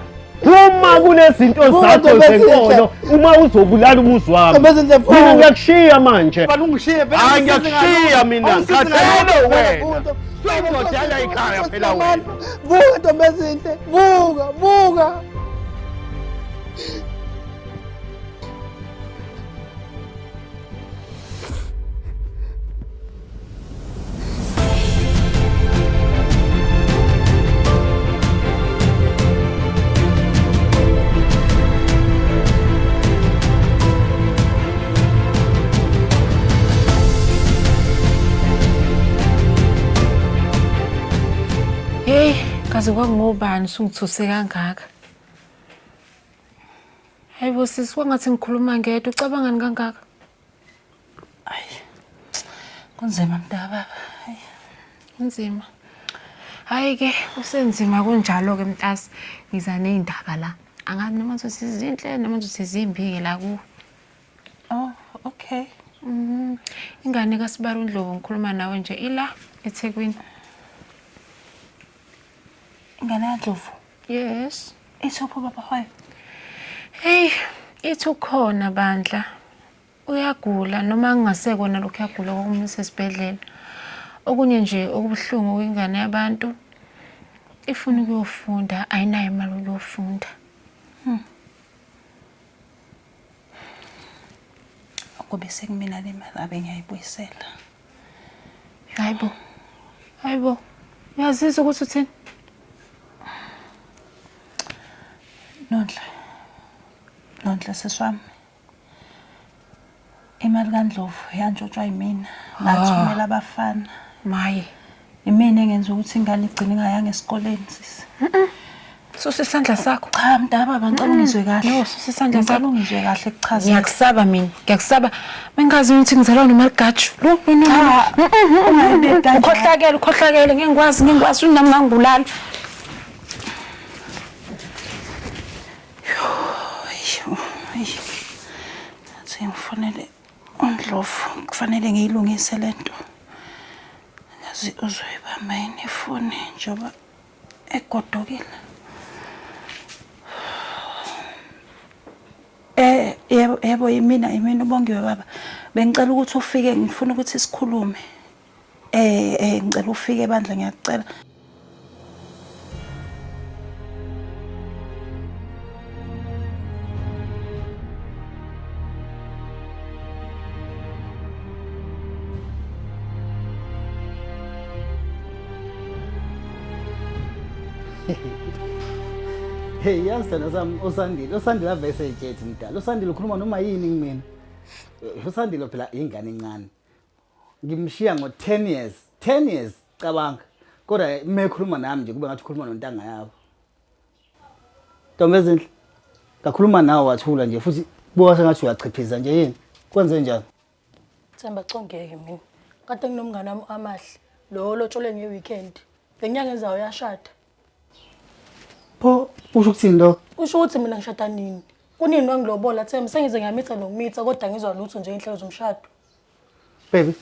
uma kunezinto Vuka, zakho Ntombezinhle. zenkolo uma uzobulala umuzi wami. Ntombezinhle, vuka. Mina ngiyakushiya manje. Baba ungishiye vele. Hayi ungisize ngiyakushiya ngalutho. mina Awungisizi ngikhathele ngalutho, wena. vuka, Sengizodala ekhaya phela wena. Vuka Ntombezinhle vuka vuka. Hey, kaze kwakungobani usungithuse kangaka? Hayibo sisi, kwangathi ngikhuluma ngedwa, ucabangani kangaka? Kunzima mntakababa. Kunzima. Hayi-ke, kusenzima kunjalo-ke mntasi. Ngiza ney'ndaba la. Angazi noma ngizothi zinhle noma ngizothi zimbi-ke la kuwe. Oh, okay. Ingane kaSibari uNdlovu ngikhuluma nawe nje ila eThekwini. Ingane kaNdlovu? Yes. Ithi uphi ubaba wayo? Hey, ithi ukhona bandla. Uyagula noma kungasekona lokhu uyagula kokumisa esibhedlela. Okunye nje okubuhlungu kwingane yabantu ifuna ukuyofunda, ayinayo imali yokuyofunda. Ukube sekumina le mali abe ngiyayibuyisela. Hayibo. Hayibo. Uyazizwa ukuthi uthini? Nonhle. Nonhle sisi wami. Imali kaNdlovu yantshontshwa yimina. Ngathumela abafana. Maye. Imina engenza ukuthi ingane igcine ingayanga esikoleni sisi. Susa isandla sakho. Cha mntakababa ngicela ungizwe kahle. No, susa isandla Ngicela sakho. ungizwe kahle kuchazela. Ngiyakusaba mina, ngiyakusaba. Bengazi ukuthi ngizalwa noMaligaju. Lo no no. no. ungayibeki kanjalo. Ukhohlakele, ukhohlakele, ngeke ngikwazi, ngeke ngikwazi unami ngangibulala. Eish, Athi ngifonele uNdlovu kufanele ngiyilungise lento. Yazi uzoyibamba yini ifoni njengoba egodukile. Yebo yebo yimina yimina uBongiwe baba. Bengicela ukuthi ufike ngifuna ukuthi sikhulume. Ngicela ufike bandla ngiyacela. Hey, yazi sithando sami uSandile, uSandile ave eseyitshethi mdala. USandile ukhuluma noma yini kumina. USandile phela ingane encane. Ngimshiya ngo-10 years, 10 years cabanga. Kodwa uma ekhuluma nami nje kube ngathi ukhuluma nontanga yabo. Ntombi ezinhle, ngakhuluma nawe wathula nje futhi buka sengathi uyachiphiza nje yini? Kwenze njani? Themba congeke mina. Kade nginomngane wami amahle. Lo lotshole nge-weekend. Le nyanga ezayo uyashada. Pho usho ukuthini lokho? Usho ukuthi mina ngishada nini? Kunini wangilobola Themba sengize ngiyamitha nokumitha kodwa ngizwa lutho nje inhlelo zomshado. Baby,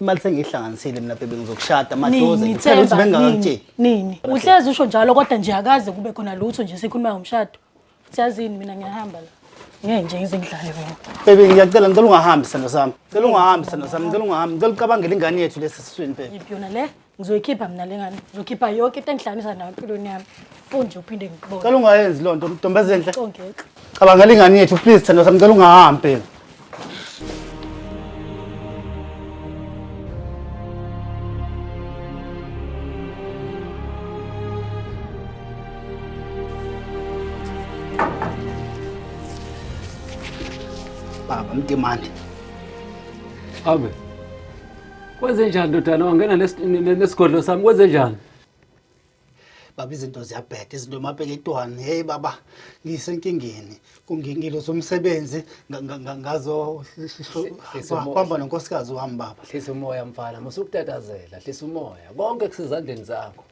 imali sengiyihlanganisile mina baby ngizokushada maduze. Nini Ngicela ukuthi Themba bengingakakutsheli. nini? Nini? Uhlezi usho njalo kodwa nje akaze kube khona lutho nje sikhuluma ngomshado. Futhi yazini mina ngiyahamba la. Ngeke nje ngize ngidlale mina. Baby ngiyacela ngicela ungahambi sithando sami. Ngicela ungahambi sithando sami, ngicela ungahambi. Ngicela ucabangele ingane yethu lesi siswini baby. Yiphi yona le? Ngizoyikhipha mina le ngane. Ngizokhipha yonke into engihlanganisa nayo empilweni yami. Futhi nje uphinde ngikubone. Ngicela ungayenzi loo nto ntombi ezinhle. Congeke. Cabangela ingane yethu please sithando sami, ngicela ungahambi baby. Baba Mtimande. Abe. Kwenze njani ndodana wangena nesigodlo sami kwenze njani? Baba izinto ziyabheda izinto mapeketwane. Hey baba ngisenkingeni. Kungingilo umsebenzi ngazo kwamba nonkosikazi wami baba. Hlisa umoya mfana, musukutatazela, hlisa umoya. Konke kusezandleni zakho.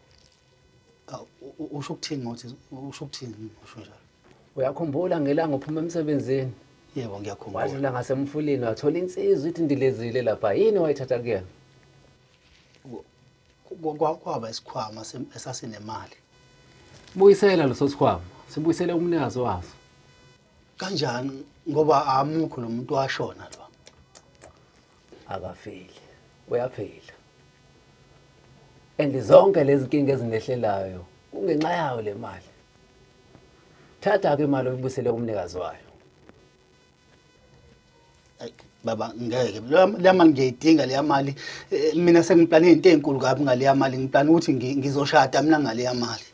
Usho ukuthini ngothi usho ukuthini usho njalo? Uyakhumbula ngelanga uphuma emsebenzini? Yebo ngiyakhumbula. Wadlula ngasemfuleni wathola insizwa ithi ndilezile lapha. Yini wayithatha kuyena? Kwaba isikhwama esasinemali. Buyisela leso sikhwama. Sibuyisele umnikazi waso. Kanjani ngoba amukho lo muntu washona lo. Akafile. Uyaphila. And zonke lezi nkinga ezinehlelayo kungenxa yayo le mali. Thatha ke imali uyibuyisele kumnikazi wayo. Baba ngeke le mali ngiyayidinga leya mali. Mina sengiplane into ezinkulu kabi ngaleya mali, ngiplane ukuthi ngizoshada mina ngaleya mali.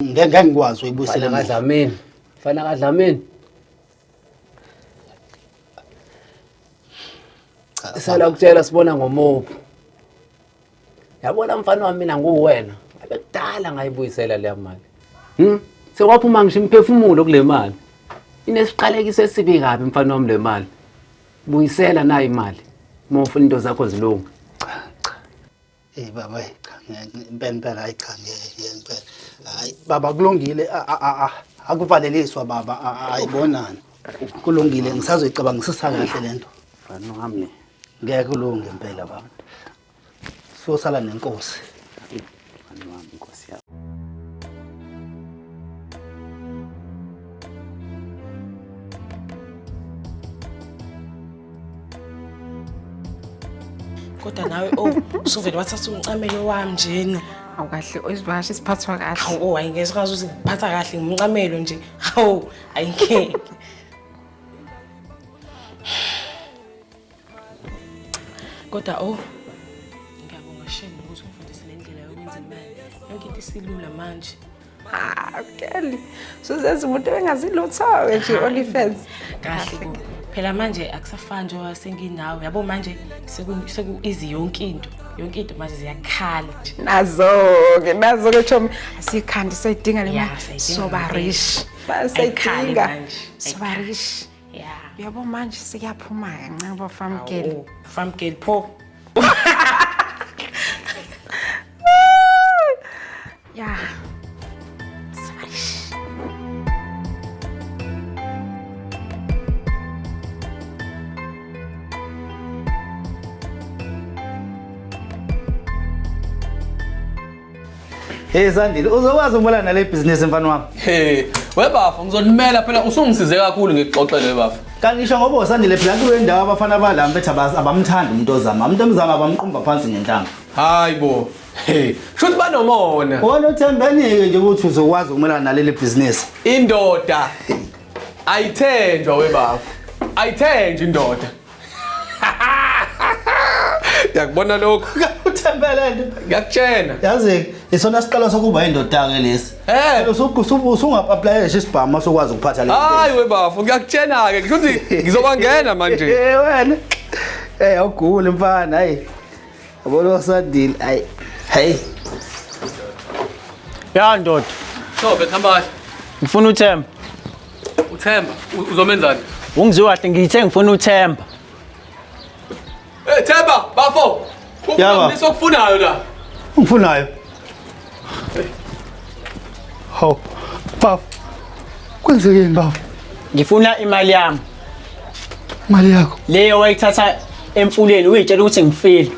Ngeke ngikwazi uyibuyisela. Fana kaDlamini. Fana kaDlamini. Sala kutshela sibona ngomophu. Yabona mfana wami mina nguwena. Abekudala ngayibuyisela leya mali. Sekwaphuma ngisho imphefumulo kule mali. Inesiqalekiso esibi kabi mfana wami le mali. Buyisela nayo imali. Uma ufuna into zakho zilunge. Cha. Eh baba cha impela impela hayi cha ngeke impela. Hayi baba kulungile akuvaleliswa baba ayibonani. Kulungile ngisazoyicabangisisa kahle lento. Mfana wami ngeke kulunge impela baba. Sosala nenkosi. Mfana wami inkosi yami. Kodwa nawe oh usuvele wathatha umcamelo wami njena. Awukahle izivakashi siphathwa kahle. Hawu oh ayingeke sikwazi ukuthi ngiphatha kahle ngumcamelo nje. Hawu ayingeke. Kodwa oh ngiyabonga shame ukuthi ungifundise le ndlela yokwenza imali. Yonke into isilula manje. Ah, Kelly. Suzenza umuntu engazilutho nje OnlyFans. Kahle bo. Phela manje akusafani njengoba senginawe. Yabo manje seku easy yonke into. Yonke into manje ziyakhala nje. Nazo-ke, nazo-ke chomi. Asiyikhandi sayidinga le Ya, mali. sayidinga Soba ngempela. rich. Ayikhali Sayidinga. manje. Soba rich. Yeah. Uyabo manje siyaphuma kancane bo farm girl. Awu, farm girl pho. Yeah. Soba rich. Hey Sandile, uzokwazi ukubona nale business mfana wami. Hey, Webafo ngizolimela phela usungisize kakhulu ngikuxoxele webafo. Kanti ngisho ngoba usandile phela kule ndawo abafana bala mfethu abamthandi umuntu ozama. Umuntu omzama bamqumba phansi ngenhlamba. Hayi bo. Hey, shuthi banomona. Wona uthembeni-ke nje ukuthi uzokwazi ukumelana naleli bhizinisi. Indoda ayithenjwa webafo. Ayithenjwa indoda. Ngiyakubona lokho. Uthembele nto. Ngiyakutshena. Yazi isona siqalo sokuba indoda-ke lesi. Eh. Usunga-aplaya nje isibhamu masukwazi ukuphatha le. Hayi webafo, ngiyakutshena-ke. Kusho ukuthi ngizobangena manje. Eh wena. Eh awuguli mfana hayi. Yabona usandile hayi. Hey. Ya ndoda. So bekuhamba kahle. Ngifuna uThemba. uThemba uzomenzani? Ungizwe kahle ngithe ngifuna uThemba. Hey Themba, bafo. Yaba. Kukhona okufunayo la. Ungifunayo. Hawu. Bafo. Kwenzekeni bafo? Ngifuna imali yami. Imali yakho. Leyo wayithatha emfuleni uyitshela ukuthi ngifile.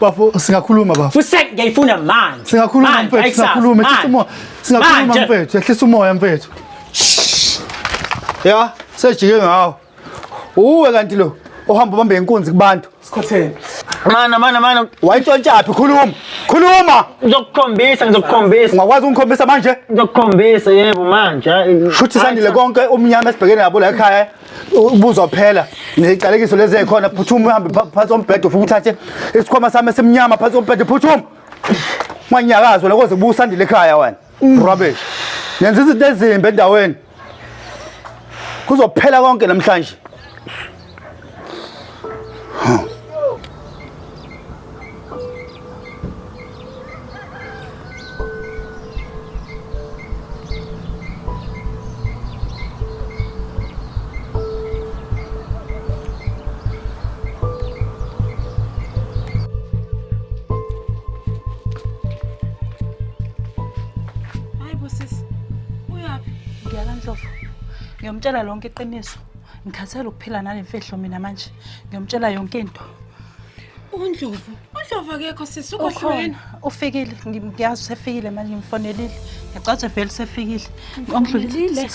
Bafo singakhuluma bafo. Futhi ngiyayifuna manje. Singakhuluma mfethu, singakhuluma, ehlisa umoya. Singakhuluma mfethu, ehlisa umoya mfethu. Ya, sejike ngawo. Uwe kanti lo ohamba ubambe inkunzi kubantu. Sikhotheni. Mana mana mana. Wayintshontsha khuluma. Khuluma. Ngizokukhombisa, ngizokukhombisa. Ungakwazi ukungikhombisa manje? Ngizokukhombisa yebo manje. Shuthi sandile konke umnyama esibhekene nabo la ekhaya ubuzophela. Neziqalekiso lezi ezikhona phuthuma uhambe phansi kombhedo ufike uthathe isikhwama sami esimnyama phansi kombhedo phuthuma. Unganyakazi wena koze kubuye usandile ekhaya wena. Rubbish. Yenza izinto ezimbi endaweni. Kuzophela konke namhlanje. Hayi bo sisi, uyaphi? Ngiya kaNdlovu. Ngiyomtshela lonke iqiniso. Ngikhathele ukuphila nale mfihlo mina manje. Ngiyomtshela yonke into. UNdlovu, uNdlovu akekho sisi ukhohlweni. Ukhona, ufikile. Ngiyazi usefikile manje ngimfonelile. Ngiyacatha vele usefikile. Ongidlulile.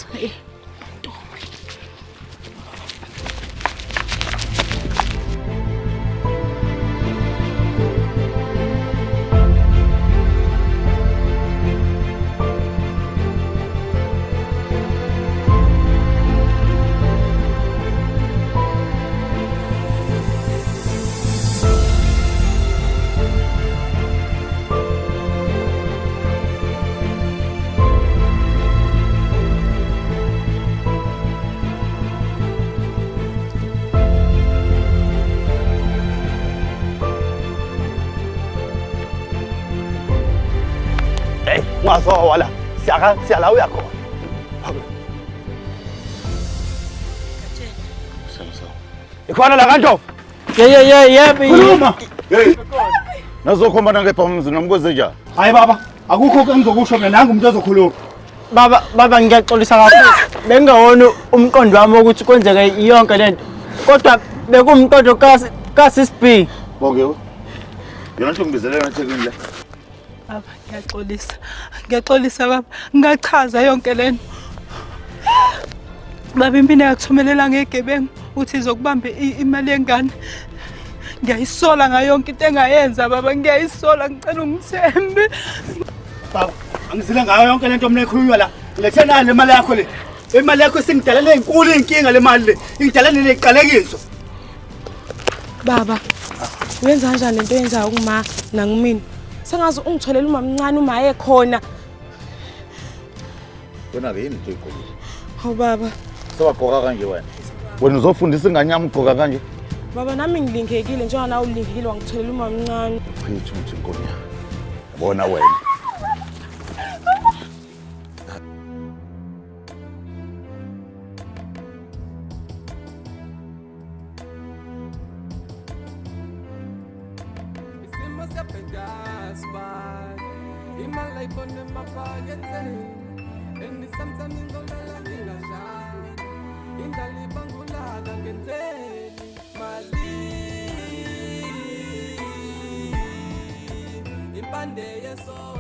Hey, ungazowa la. Siyaka siyala uyakhona. Ikhona la kaNdlovu. Ye ye ye yebo. Khuluma. Hey. Nazokhomba ngepha umzi noma kwenze njani? Hayi baba, akukho engizokusho mina nangu umuntu ozokhuluma. Baba baba ngiyaxolisa kakhulu. Bengingawona umqondo wami ukuthi kwenzeke yonke lento. Kodwa bekumqondo ka Sis B. Bonke. Yona nto ngibizele eThekwini la. Baba, ngiyaxolisa. Ngiyaxolisa baba. Ngingachaza yonke lento. Baba impina yakuthumelela ngegebengu uthi izokubamba imali yengane. Ngiyayisola ngayo yonke into engayenza baba, ngiyayisola ngicela ungithembe. Baba, angizile ngayo yonke lento mina ekhulunywa la. Ngilethe nayo le mali yakho le. Imali yakho isingidalele inkulu inkinga le mali le. Ingidalele neziqalekiso. Baba, uyenza kanjani lento oyenzayo kuma nangumina? Sengaze ungitholele umamncane uma ekhona. Wena ke yini into oyigqokile? Hawu baba. Sewagqoka kanje wena. Wena uzofundisa ingane yami ukugqoka kanje? Baba nami ngilingekile njengoba nawe ulingekile wangitholela umamncane. Chitha ukuthi inkonya. Yabona wena. Isimo siyabheda sibali. Imali ayibona emaphaketheni. And sometimes ngizolala ngingadlali. Indlala ibangulaka ngenzeni mali. Impande yeso.